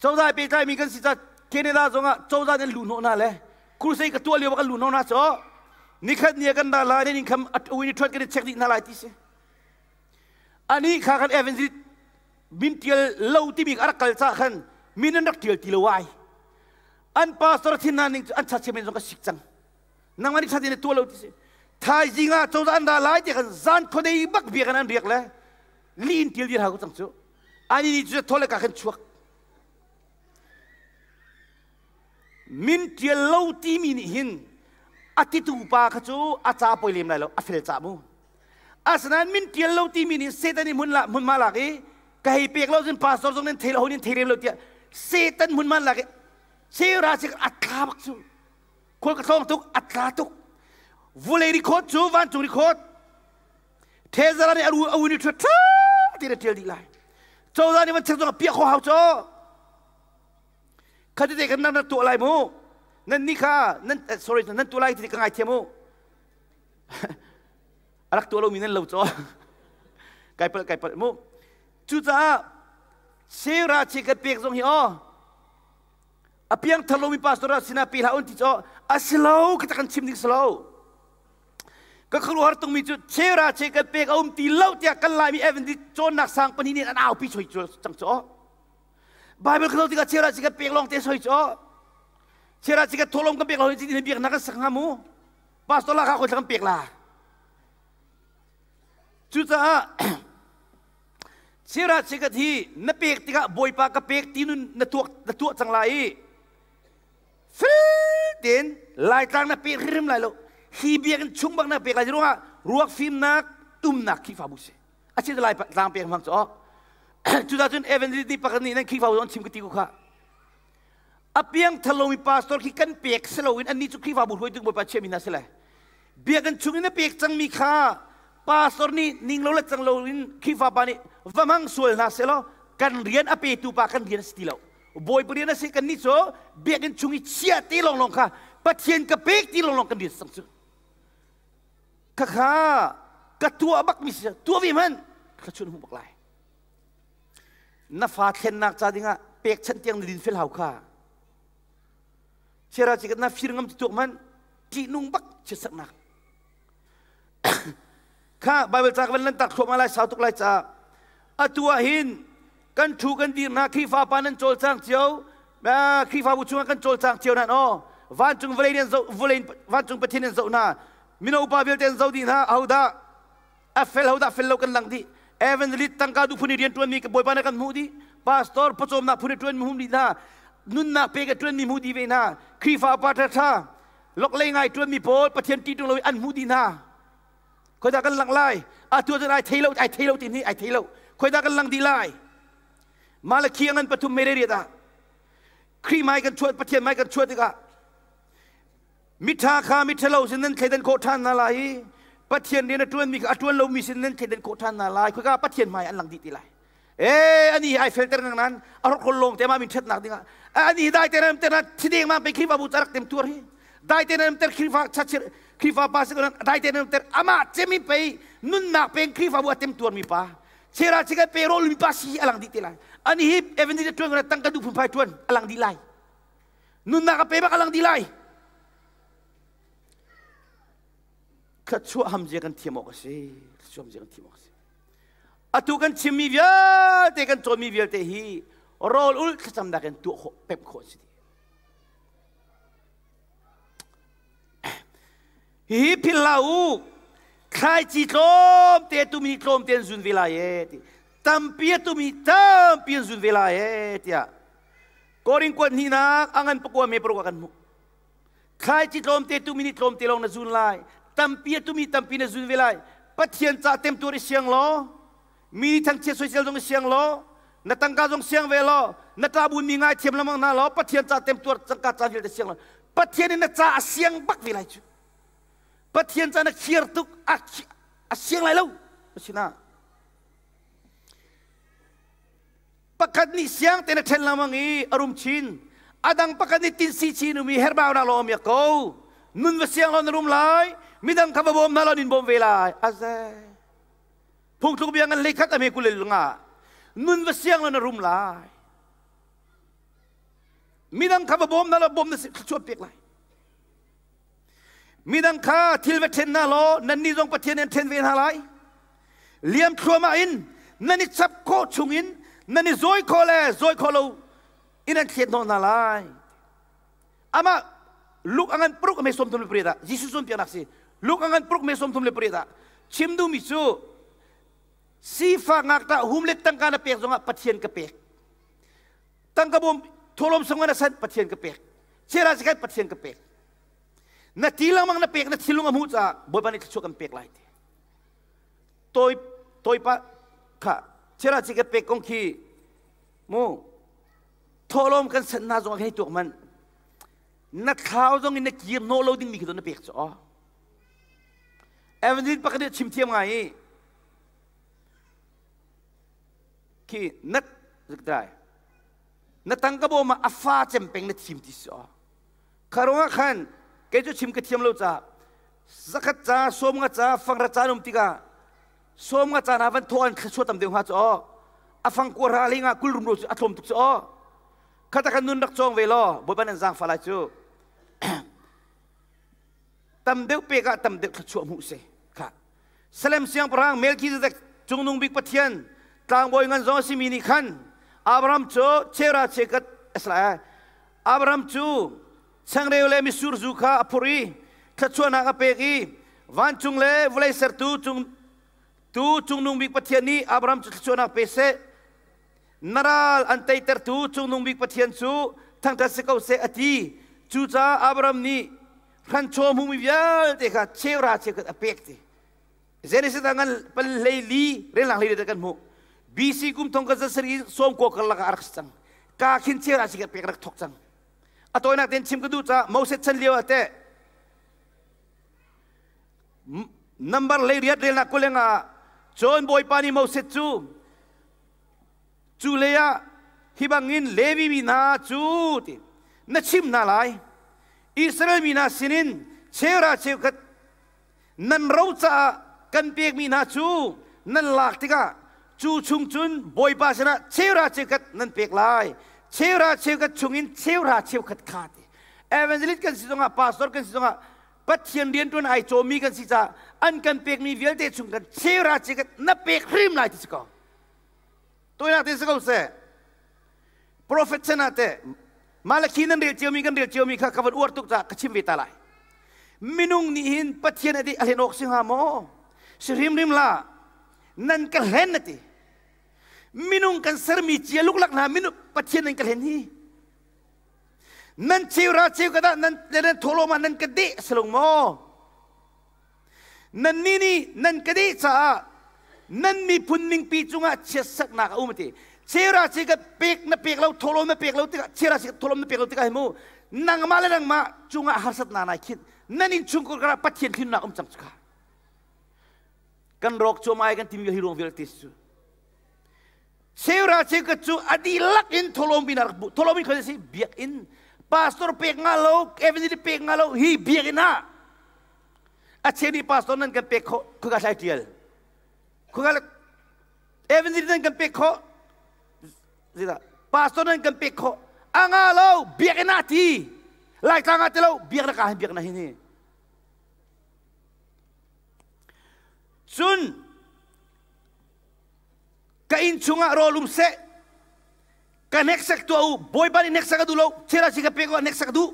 S1: Cozah hai pehtlaimi kan si ca Canada zongah cozah nih an luh hnawh hna le crusade ka tuah lio ah kan luh hnawh hna cu nikhat ni ah kan ra lai nin kham a win i ṭhuat kan i check dih hna lai ti si. Ani kha kan evangelist min tial lo timi a rak kal ca khan min an rak tial ti lo ai. An pastor thin hna ning cu an chache men zong ka sik cang. Nangmah nih thatin tuah lo ti si. Thaizing ah cozah an ra lai ti khan zan khuadei bak bia kan an riak le li in tial dir hau cang cu. Ani ni cu thole ka khan chuak. Min tial lo timi nih hin a titu pa kha cu a ca poi lem lai lo a fel ca mu. Asinain min ṭial lo timi nih Satan i hmun la hmunhma lak i ka hei pek lo cun pastor zong nan thei lo nin thei rem lo tiah Satan hmunhma lak i chera chik a tla bak cu khual ka tlawng tuk a tla tuk vulei record cu vancung record thezara nih a ru a win i ṭha ṭha ti na ṭial dih lai cozah nih van chek zong a piah kho hau cu khatite kan nan tuah lai mu nan ni kha nan sorry nan tuah lai ti ka ngai thiam mu a rak tuah lomi nan lo caw kai palh kai palh mu cucaah sera chi kan pek zong hi aw a piang thar lomi pastor ah sinah pe hlah un ti caw a si lo ka kan chim ding si lo ka khuaruahhar tungmi cu chera che kan pek a um ti lo tiah kan laimi Adventist cawnnak sang pahnih nih an aupi choi cang caw Bible ka zoh tikah chera che kan pek lawng te soi caw chera che kan tholom kan pek lo hi ti biaknak kan sak hnga mu Pastor la kha khoi kan pek la. Cucaah Sira chikat hi na pek tikah Bawipa ka pek ti nun na tuak na tuah cang lai i fel tein laitlang na pek hrim lai lo hi biakinn chung bak na pek lai ruangah ruak fimnak umnak Khrihfabu si a si lai tlang pek hmang cu cucaah cun evangelist nih pakhat nih nan Khrihfabu an chim ka ti ko kha A piangthar lomi pastor khi kan pek si loin annih cu Khrihfabu hruaitu Bawipa chiahmi hna si le biakinn chung in a pek cangmi kha pastor nih ning lo le cang loin Khrihfa pa nih va hmang sual hna sehlaw kan rian a petu pa kan rian a si ti lo. Bawipa rian a si kannih cu biakinn chung i chiah te lawnglawng kha Pathian ka pek ti lawnglawng kan rian si cang cu. Khakha ka tuah bak mi si tuah ve hmanh thluachuah hmu bak lai. Na fa thlennak ca dingah pekchanh tiang na din fel hau kha. Chiara chikat na fir ngam ti tuak man ṭihnung bak chiatsaknak. Kha Bible ca ka van lantak thluahmah lai sau tuk lai ca. Atu ah hin kan thu kan dir hna Khrihfa pa nan cawlcang cio Khrihfabu chungah kan cawlcang cio nan aw vancung vawlei nan zoh vawlei vancung Pathian nan zoh hna mino upa vialte an zoh dih hna ahodah a fel hodah fel lo kan lang dih evangelist tangka duh phun i rian ṭuanmi bawipa na kan hmuh dih pastor pawcawmnak phun i ṭuanmi hmuh dih hna nunnak pe ka ṭuanmi hmuh dih ve hna Khrihfa upa ṭhaṭha loklei ngai ṭuanmi pawl Pathian ṭih ṭung lo an hmuh dih hna Khoidah kan lang lai? Atu cun ai thei lo, ai thei lo ti ni ai thei lo. Khoidah kan lang dih lai? Malakhi ngan pathum mere riat ah Khrih mai kan chuat Pathian mai kan chuat tikah mitha kha mithalo sin nan thleidan khawh ṭhan hna lai i Pathian rian a ṭuanmi kha a ṭuan lomi sin nan thleidan khawh ṭhan hna lai. Khoika Pathian hmai an lang dih ti lai. E ani ai felter ngang nan a rok long te ma min ṭhatnak dingah ani dai te nam te na thideng ma pe Khrihfabu carak tem tuar hi dai te nam ter Khrihfa chachir Khrihfa pa si dai te nam ter ama chemi pe nunnak peng Khrihfabu atem tuar mi pa chera chika pe rol mi pa si alang di te lai ani hi evangelist tuan kana tangka du phun phai tuan alang di lai nunnak a pe bak alang di lai thluachuah hamzia kan thiam awk a si thluachuah hamzia kan thiam awk a si Atu kan chimmi vialte kan cawnmi vialte hi rawl ulh thlacamnak in tuah khawh pemh khawh a si. Hihi philh hlah u thlaici tlawmte a tumi tlawmte an zun ve lai e ti tampi a tumi tampi an zun ve lai e tiah Korin kuat hnihnak a ngan pakua me paruk ah kan hmuh. Thlaici tlawmte tumi nih tlawmte lawng na zun lai. Tampi a tumi tampi na zun ve lai. Pathian ca temtuar i siang law, mi thangchiat soisel zong i siang law, na tangka zong siang ve law, na ṭabun mi ngaithiam lengmang hna law, Pathian ca temtuar cangka caan vialte siang law, Pathian in na ca a siang bak ve lai cu. Pathian ca na khiar tuk a siang lai lo. Asina. Pakhat nih siang tein a ṭhen lengmang i a rum chin. A dang pakhat nih tinsi chin um i herhbaunak lawng a miak ko. Nun va siang law na rum lai, midang kha va bawm hna law nin bawm ve lai. Aze. Phungthluk bia ngan hleikhat a hme kulel nga. Nun va siang law na rum lai. Midang kha va bawm hna law bawm na thluachuah pek lai. Midang kha thil va ṭhen hna law nannih zong Pathian an ṭhen ve hna lai. Liam thluahmah in nan i chap khawh chungin nan i zawi khawh le zawi khawh lo in an thlet hnawh hna lai. Amah Luke a ngan paruk a me 38 ah Jesuh cawnpiaknak si Luke a ngan paruk me 38 ah chim duhmi cu sifak ngakṭah hum le tangka na pek zongah Pathian ka pek. Tangka bawm thawlawm sung na san Pathian ka pek. Chera sikhat Pathian ka pek. Na ti lengmang na pek na thinlung a hmuh caah Bawipa nih thluachuah kan pek lai ti. Toi toipa kha chera chi ka pek kong khi mu thawlawm kan san na zong hei tuak man na thlau zong in na kir no lo ding mi khi na pek cu aw Evangelist pakhat nih chim thiam ngai i khi na na tangka bawm ah a fa cem peng na thim ti si aw Kha khan kei cu chim ka thiam lo caah zakhat ca 50 ca fangra ca um tikah 50 ca na van thawh an thluachuah tam deuh hnga cu aw a fang kua ra linga kul rum ro cu a tlawm tuk cu aw khata kan nun rak cawng ve law bawipa nan zaangfa lai cu tam deuh pek ah tam deuh thluachuah hmuh si kha Salem siangpahrang Melchizedek cungnung bik Pathian tlangbawi ngan zong a simi nih khan Abraham cu chera chekat a Abraham cu changreu le mitsur zu kha a phurh i thluachuahnak a pek i vancung le vawlei sertu cung tu cungnung bik Pathian nih Abraham cu thluachuahnak pe seh na ral an teitertu cungnung bik Pathian cu thangṭhat si ko seh a ti cucaah Abraham nih hranchaw hmumi vialte kha cheuhra cheukhat a pek ti Genesis ah ngan pal hlei li relnak hlei kan hmuh BC kum thong ka zasari sawm ko karlak ah a rak si cang ka khin cheuhra cheukhat pek rak thok cang a tawinak tein chim ka duh caah Moses chan lio ah teh number 18 relnak kuleng ah cun Bawipa nih Moses cu Cu lei ah hi bangin Levi mi hna cu ti na chim hna lai. Israel mi hna sinin cheuhra cheukhat nan ro caah kan pekmi hna cu nan lak tikah cu chung cun Bawipa sinah cheuhra cheukhat nan pek lai. Cheuhra cheukhat chungin cheuhra cheukhat kha ti. Evangelist kan si zongah pastor kan si zongah. Pathian rianṭuan ai cawmmi kan si caah an kan pekmi vialte chung kan chera che na pek hrim lai ti si ko. Toinak te si ko seh. Prophet chan ah teh Malakhi nan rel ciomi kan rel ciomi kha ka van uar tuk caah ka chim ve ta lai. Minung nih hin Pathian a a hlen awk si hnga maw? Si hrimhrim la. Nan ka hlen na ti. Minung kan sermi cia luklak hna minung Pathian nan ka hlen hi. Nan cheu ra cheu ka dah nan nan thawhlawm ah nan ka deh salung maw? Nan nih nih nan ka deh caah nan miphun ningpi cungah chiatsaknak a um ti. Chera chi ka pek na pek lo thawhlawm na pek lo tikah chera chi thawhlawm na pek lo tikah hi mu nangmah le nangmah cungah harsatnak nai khinh nan innchungkhar karah Pathian thinnak um cang cu kha. Kan rawk cuahmah ai kan timi hi ruang vialte cu. Cheuhra cheukhat cu a dihlak in thawhlawm in a rak bu. Thawhlawm in khoi si biakinn. Pastor pek nga lo, evangelist pek nga lo, hi biakinn ah a cheu nih pastor nan kan pek khawh khuka thlai tial. Khuka evangelist nan kan pek khawh zita pastor nan kan pek khawh a nga lo biakinn ah ti Laitlang ah ti lo biak na ka hin biak na hin hi. Cun ka inn chungah rawl um seh ka hneksak tuah u bawipa nih hneksak a duh lo thil si ka pek u hneksak a duh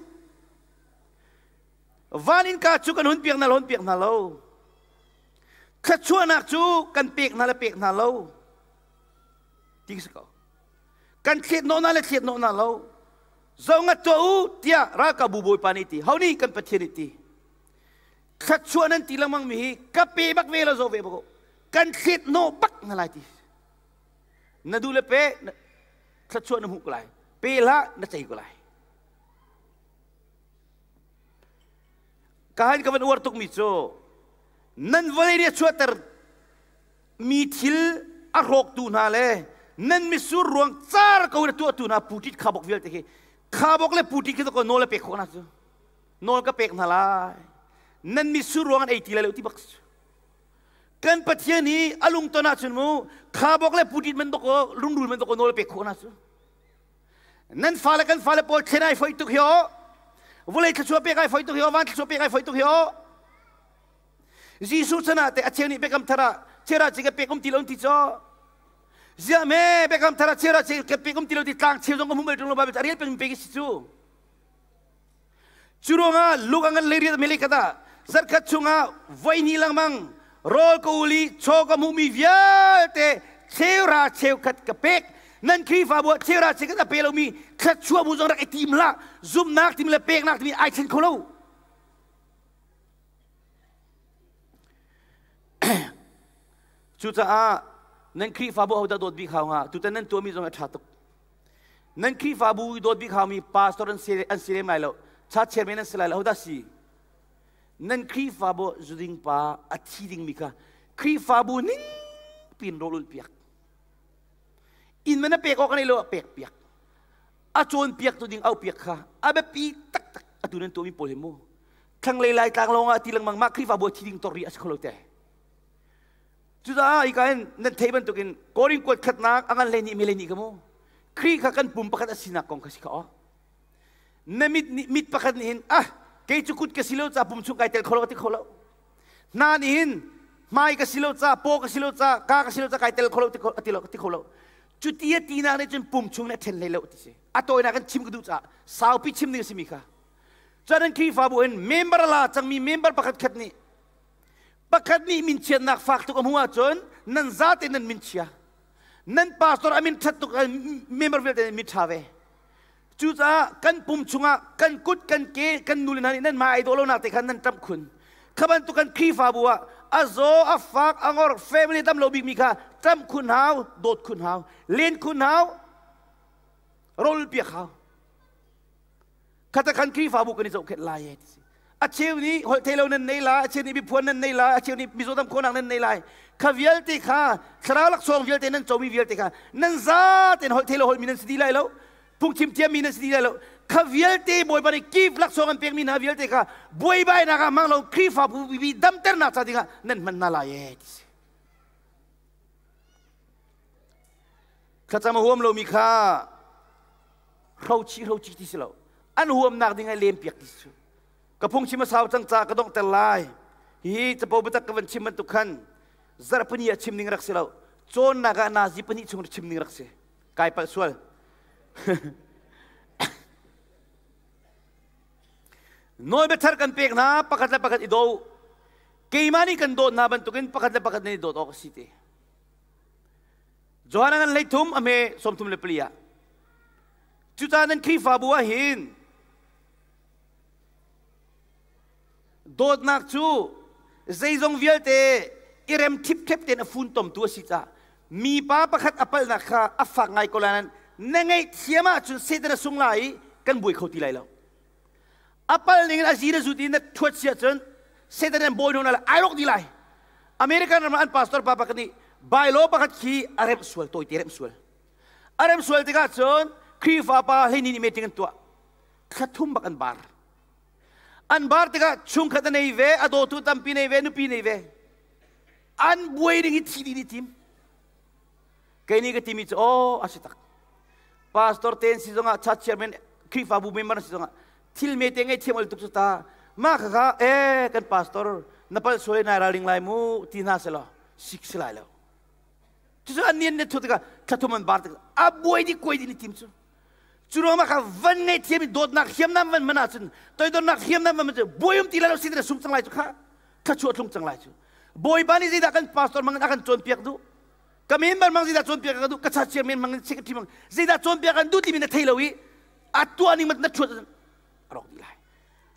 S1: van innka cu kan hun piak hna lo hun piak hna lo thluachuahnak cu kan pek hna le pek hna lo ti si ko kan thlet nawh hna le thlet nawh hna lo zo ngat tuah u tiah ralkapbu bawipa nih ti ho nih kan pathian nih ti thluachuah nan ti lengmang mi hi ka pe bak ve lo zo ve bak kan thlet hnawh bak na lai ti na duh le pe thluachuah na hmuh ko lai pe hlah na cei ko lai ka han ka van uar tuk mi cu nan vawlei nih a chuahter mi thil a hrawktu hna le nan misur ruang car ko in a tuahtu hna putit khabok vialte khi khabok le putit khi ko nawl a pek khawh hna cu nawl ka pek hna lai nan mitsur ruang an ei ti lai lo ti bak kan pathian hi a lungton ahcun mu khabok le putit man dok rungrul man dok nawl pek khawh na cu nan fale kan fale pawl thlen ai foi tuk hi o vulei thluachuah pek ai foi tuk hi o van thluachuah pek ai foi tuk hi o Jesuh chan ah te a cheu nih biakam thar ah chera chi ka pek um ti lo ti cho ziah me biakam thar ah chera chi ka pek um ti lo ti tlang cheu zong ka hmu bal ṭung lo Bible a rel peng pek si cu Cu ruangah luk a ngan leiriat mele khat ah zarkhat chungah voihnih lengmang rawl ka ul i chaw ka hmuhmi vialte cheuhra cheukhat ka pek. Nan Khrihfabu ah cheuhra cheukhat a pe lomi thluachuah bu zong rak i tim hlah. Zumhnak timi le peknak timi ai then kho lo. Cucaah nan Khrihfabu hodah dawt bik hau hnga? Tutan nan tuahmi zong a ṭha tuk. Nan Khrihfabu i dawt bik haumi pastor an si an si lem lai lo. Church chairman an si lai lo. Hodah si? Nan Khrihfabu zuding pa a thi dingmi kha Khrihfabu ning pin rawl ulh piak. Inn man a pek awk an lo a pek piak. A cawn piak tu ding au piak kha a biapi taktak atu nan tuahmi pawl hi mu. Thlanglei Laitlang lawng ah ti lengmang mah Khrihfabu a thi ding tor ri a si kho lo te. Cucaah hika hin nan theih bantukin Korin kuat khatnak a ngan hlei mi hlei ka mu. Khrih kha kan pum pakhat a sinak kong kha si kha aw. Na mit nih mit pakhat nih hin ah kei cu kut ka si lo ca pum chung kai tel kho lo ka ti kho lo. Hna nih hin hmai ka si lo ca paw ka si lo ca ka ka si lo ca kai tel kho lo ti lo ti kho lo. Cuti a tinak nih cun pum chung nih a ṭhen hlei lo ti si. A tawinak kan chim ka duh caah saupi chim ding a simi kha. Cun an Khrihfabu in member la cangmi member pakhat khat nih Pakhat nih minchiatnak fak tuk a hmuh ahcun nan zate nan min chia. Nan pastor a min ṭhat tuk member vialte nan min ṭha ve. Cucaah kan pum chungah kan kut kan ke kan nu le hna nih nan mah ai dawh lonak te khan nan ṭamh khun. Kha bantuk kan Khrihfabu ah a zaw a fak a ngor family dam lo bikmi kha ṭamh khun hau dawt khun hau len khun hau rol piak hau. Khata khan Khrihfabu kan i zohkhenh lai e ti si. A cheu nih holh thei lo nan nei lai, a cheu nih biaphuan nan nei lai, a cheu nih mizaw khawhnak nan nei lai. Kha vialte kha thlarau laksawng vialte nan comi vialte kha nan za tein holh thei lo holhmi nan si dih lai lo. Phungchim thiammi nan si dih lai lo. Kha vialte Bawipa nih gift laksawng an pekmi hna vialte kha buaibainak ah hmang lo Khrihfabu bi damternak ca dingah nan hman hna lai e ti si. Thlacam a huam lomi kha hrochi hrochi ti si lo an huamnak ding ah lem piak ti si. Ka phungchim a sau cang ca ka donghter lai. Hihi capo biatak ka van chim bantuk khan zarhpini ah chim ding rak si lo. Cawnnak ah nazi pahnih chung chim ding rak si. Kai palh sual. Nawlbia thar kan pek hna pakhat le pakhat i daw. Keimah nih kan dawt hna bantukin pakhat le pakhat nan i dawt awk a si ti. Johan a ngan 13 a hme 34 ah. Cucaah nan Khrihfabu ah hin dawtnak cu zeizong vialte i rem ṭhipṭhep tein a funtomtu a si caah mipa pakhat a palhnak kha a fak ngai ko lai nain na ngaihthiam ahcun Satan a sung lai i kan buai kho ti lai lo. A pal ning in a zi na zut i na ṭhuat si ahcun Satan an bawi hna lai ai rawk dih lai. American ram ah an pastor pa pakhat nih bylaw pakhat khi a remh sual tawite remh sual. A remh sual tikah cun Khrihfa pa 12 nih meeting an tuah. Thla thum bak an bar. An bar tikah chungkhat a nei ve, a dawtu tampi nei ve, nupi nei ve. An buai ding hi thi dih nih tim. Kei nih ka timi cu aw a si tak. Pastor ten si zongah church chairman Khrihfabu member si zongah thil me te ngei thiam ol tuk cu ta. Mah kha kha eh kan pastor na pal sual nai ralring lai mu ti hna selaw sik si lai lo. Cucu an nian ne thu tikah thla thum an bar tikah a buai dih kuai dih ni tim cu. Cu ruangah kha van ngei thiam i dawtnak hriamnam van hman ahcun toidornak hriamnam van hman cu buai um ti lai lo si sung cang lai cu kha thluachuah tlung cang lai cu. Bawipa nih zeidah kan pastor mang in a kan cawnpiak duh? Ka member mang zeidah cawnpiak kan duh? Ka church chairman mang in secretary mang zeidah cawnpiak kan duh timi na thei lo i a tuah ning na ṭhuat a rawk dih lai.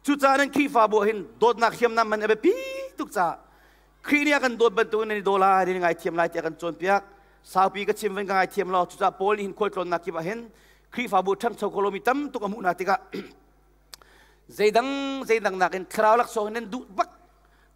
S1: Cucaah nan Khrihfabu ah hin dawtnak hriamnam man a biapi tuk caah Khrih nih a kan dawt bantukin nan i daw lai, nan i ngaithiam lai tiah a kan cawnpiak. Saupi ka chim van ka ngaithiam law cucaah Paul nih hin khualtlawnnak kip ah hin Khrihfabu ṭhangcho kho lomi tam tuk a hmuh hna tikah zeidang zeidang nakin thlarau laksawng nan duh bak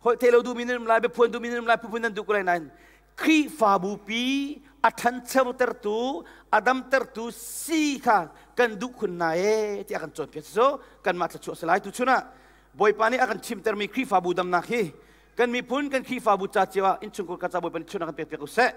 S1: holh thei lo duhmi nan um lai biaphuan duhmi nan um lai phunphun nan duh ko lai nain Khrihfabu pi a ṭhanchotertu a damtertu si kha kan duh khun hna ee tiah kan cawnpiak cu kanmah thluachuah si lai tuchun ah Bawipa nih a kan chimtermi Khrihfabu damnak hi kan miphun kan Khrihfabu ca cio ah innchungkhar ka ca Bawipa nih chun a kan pekpiak ko seh.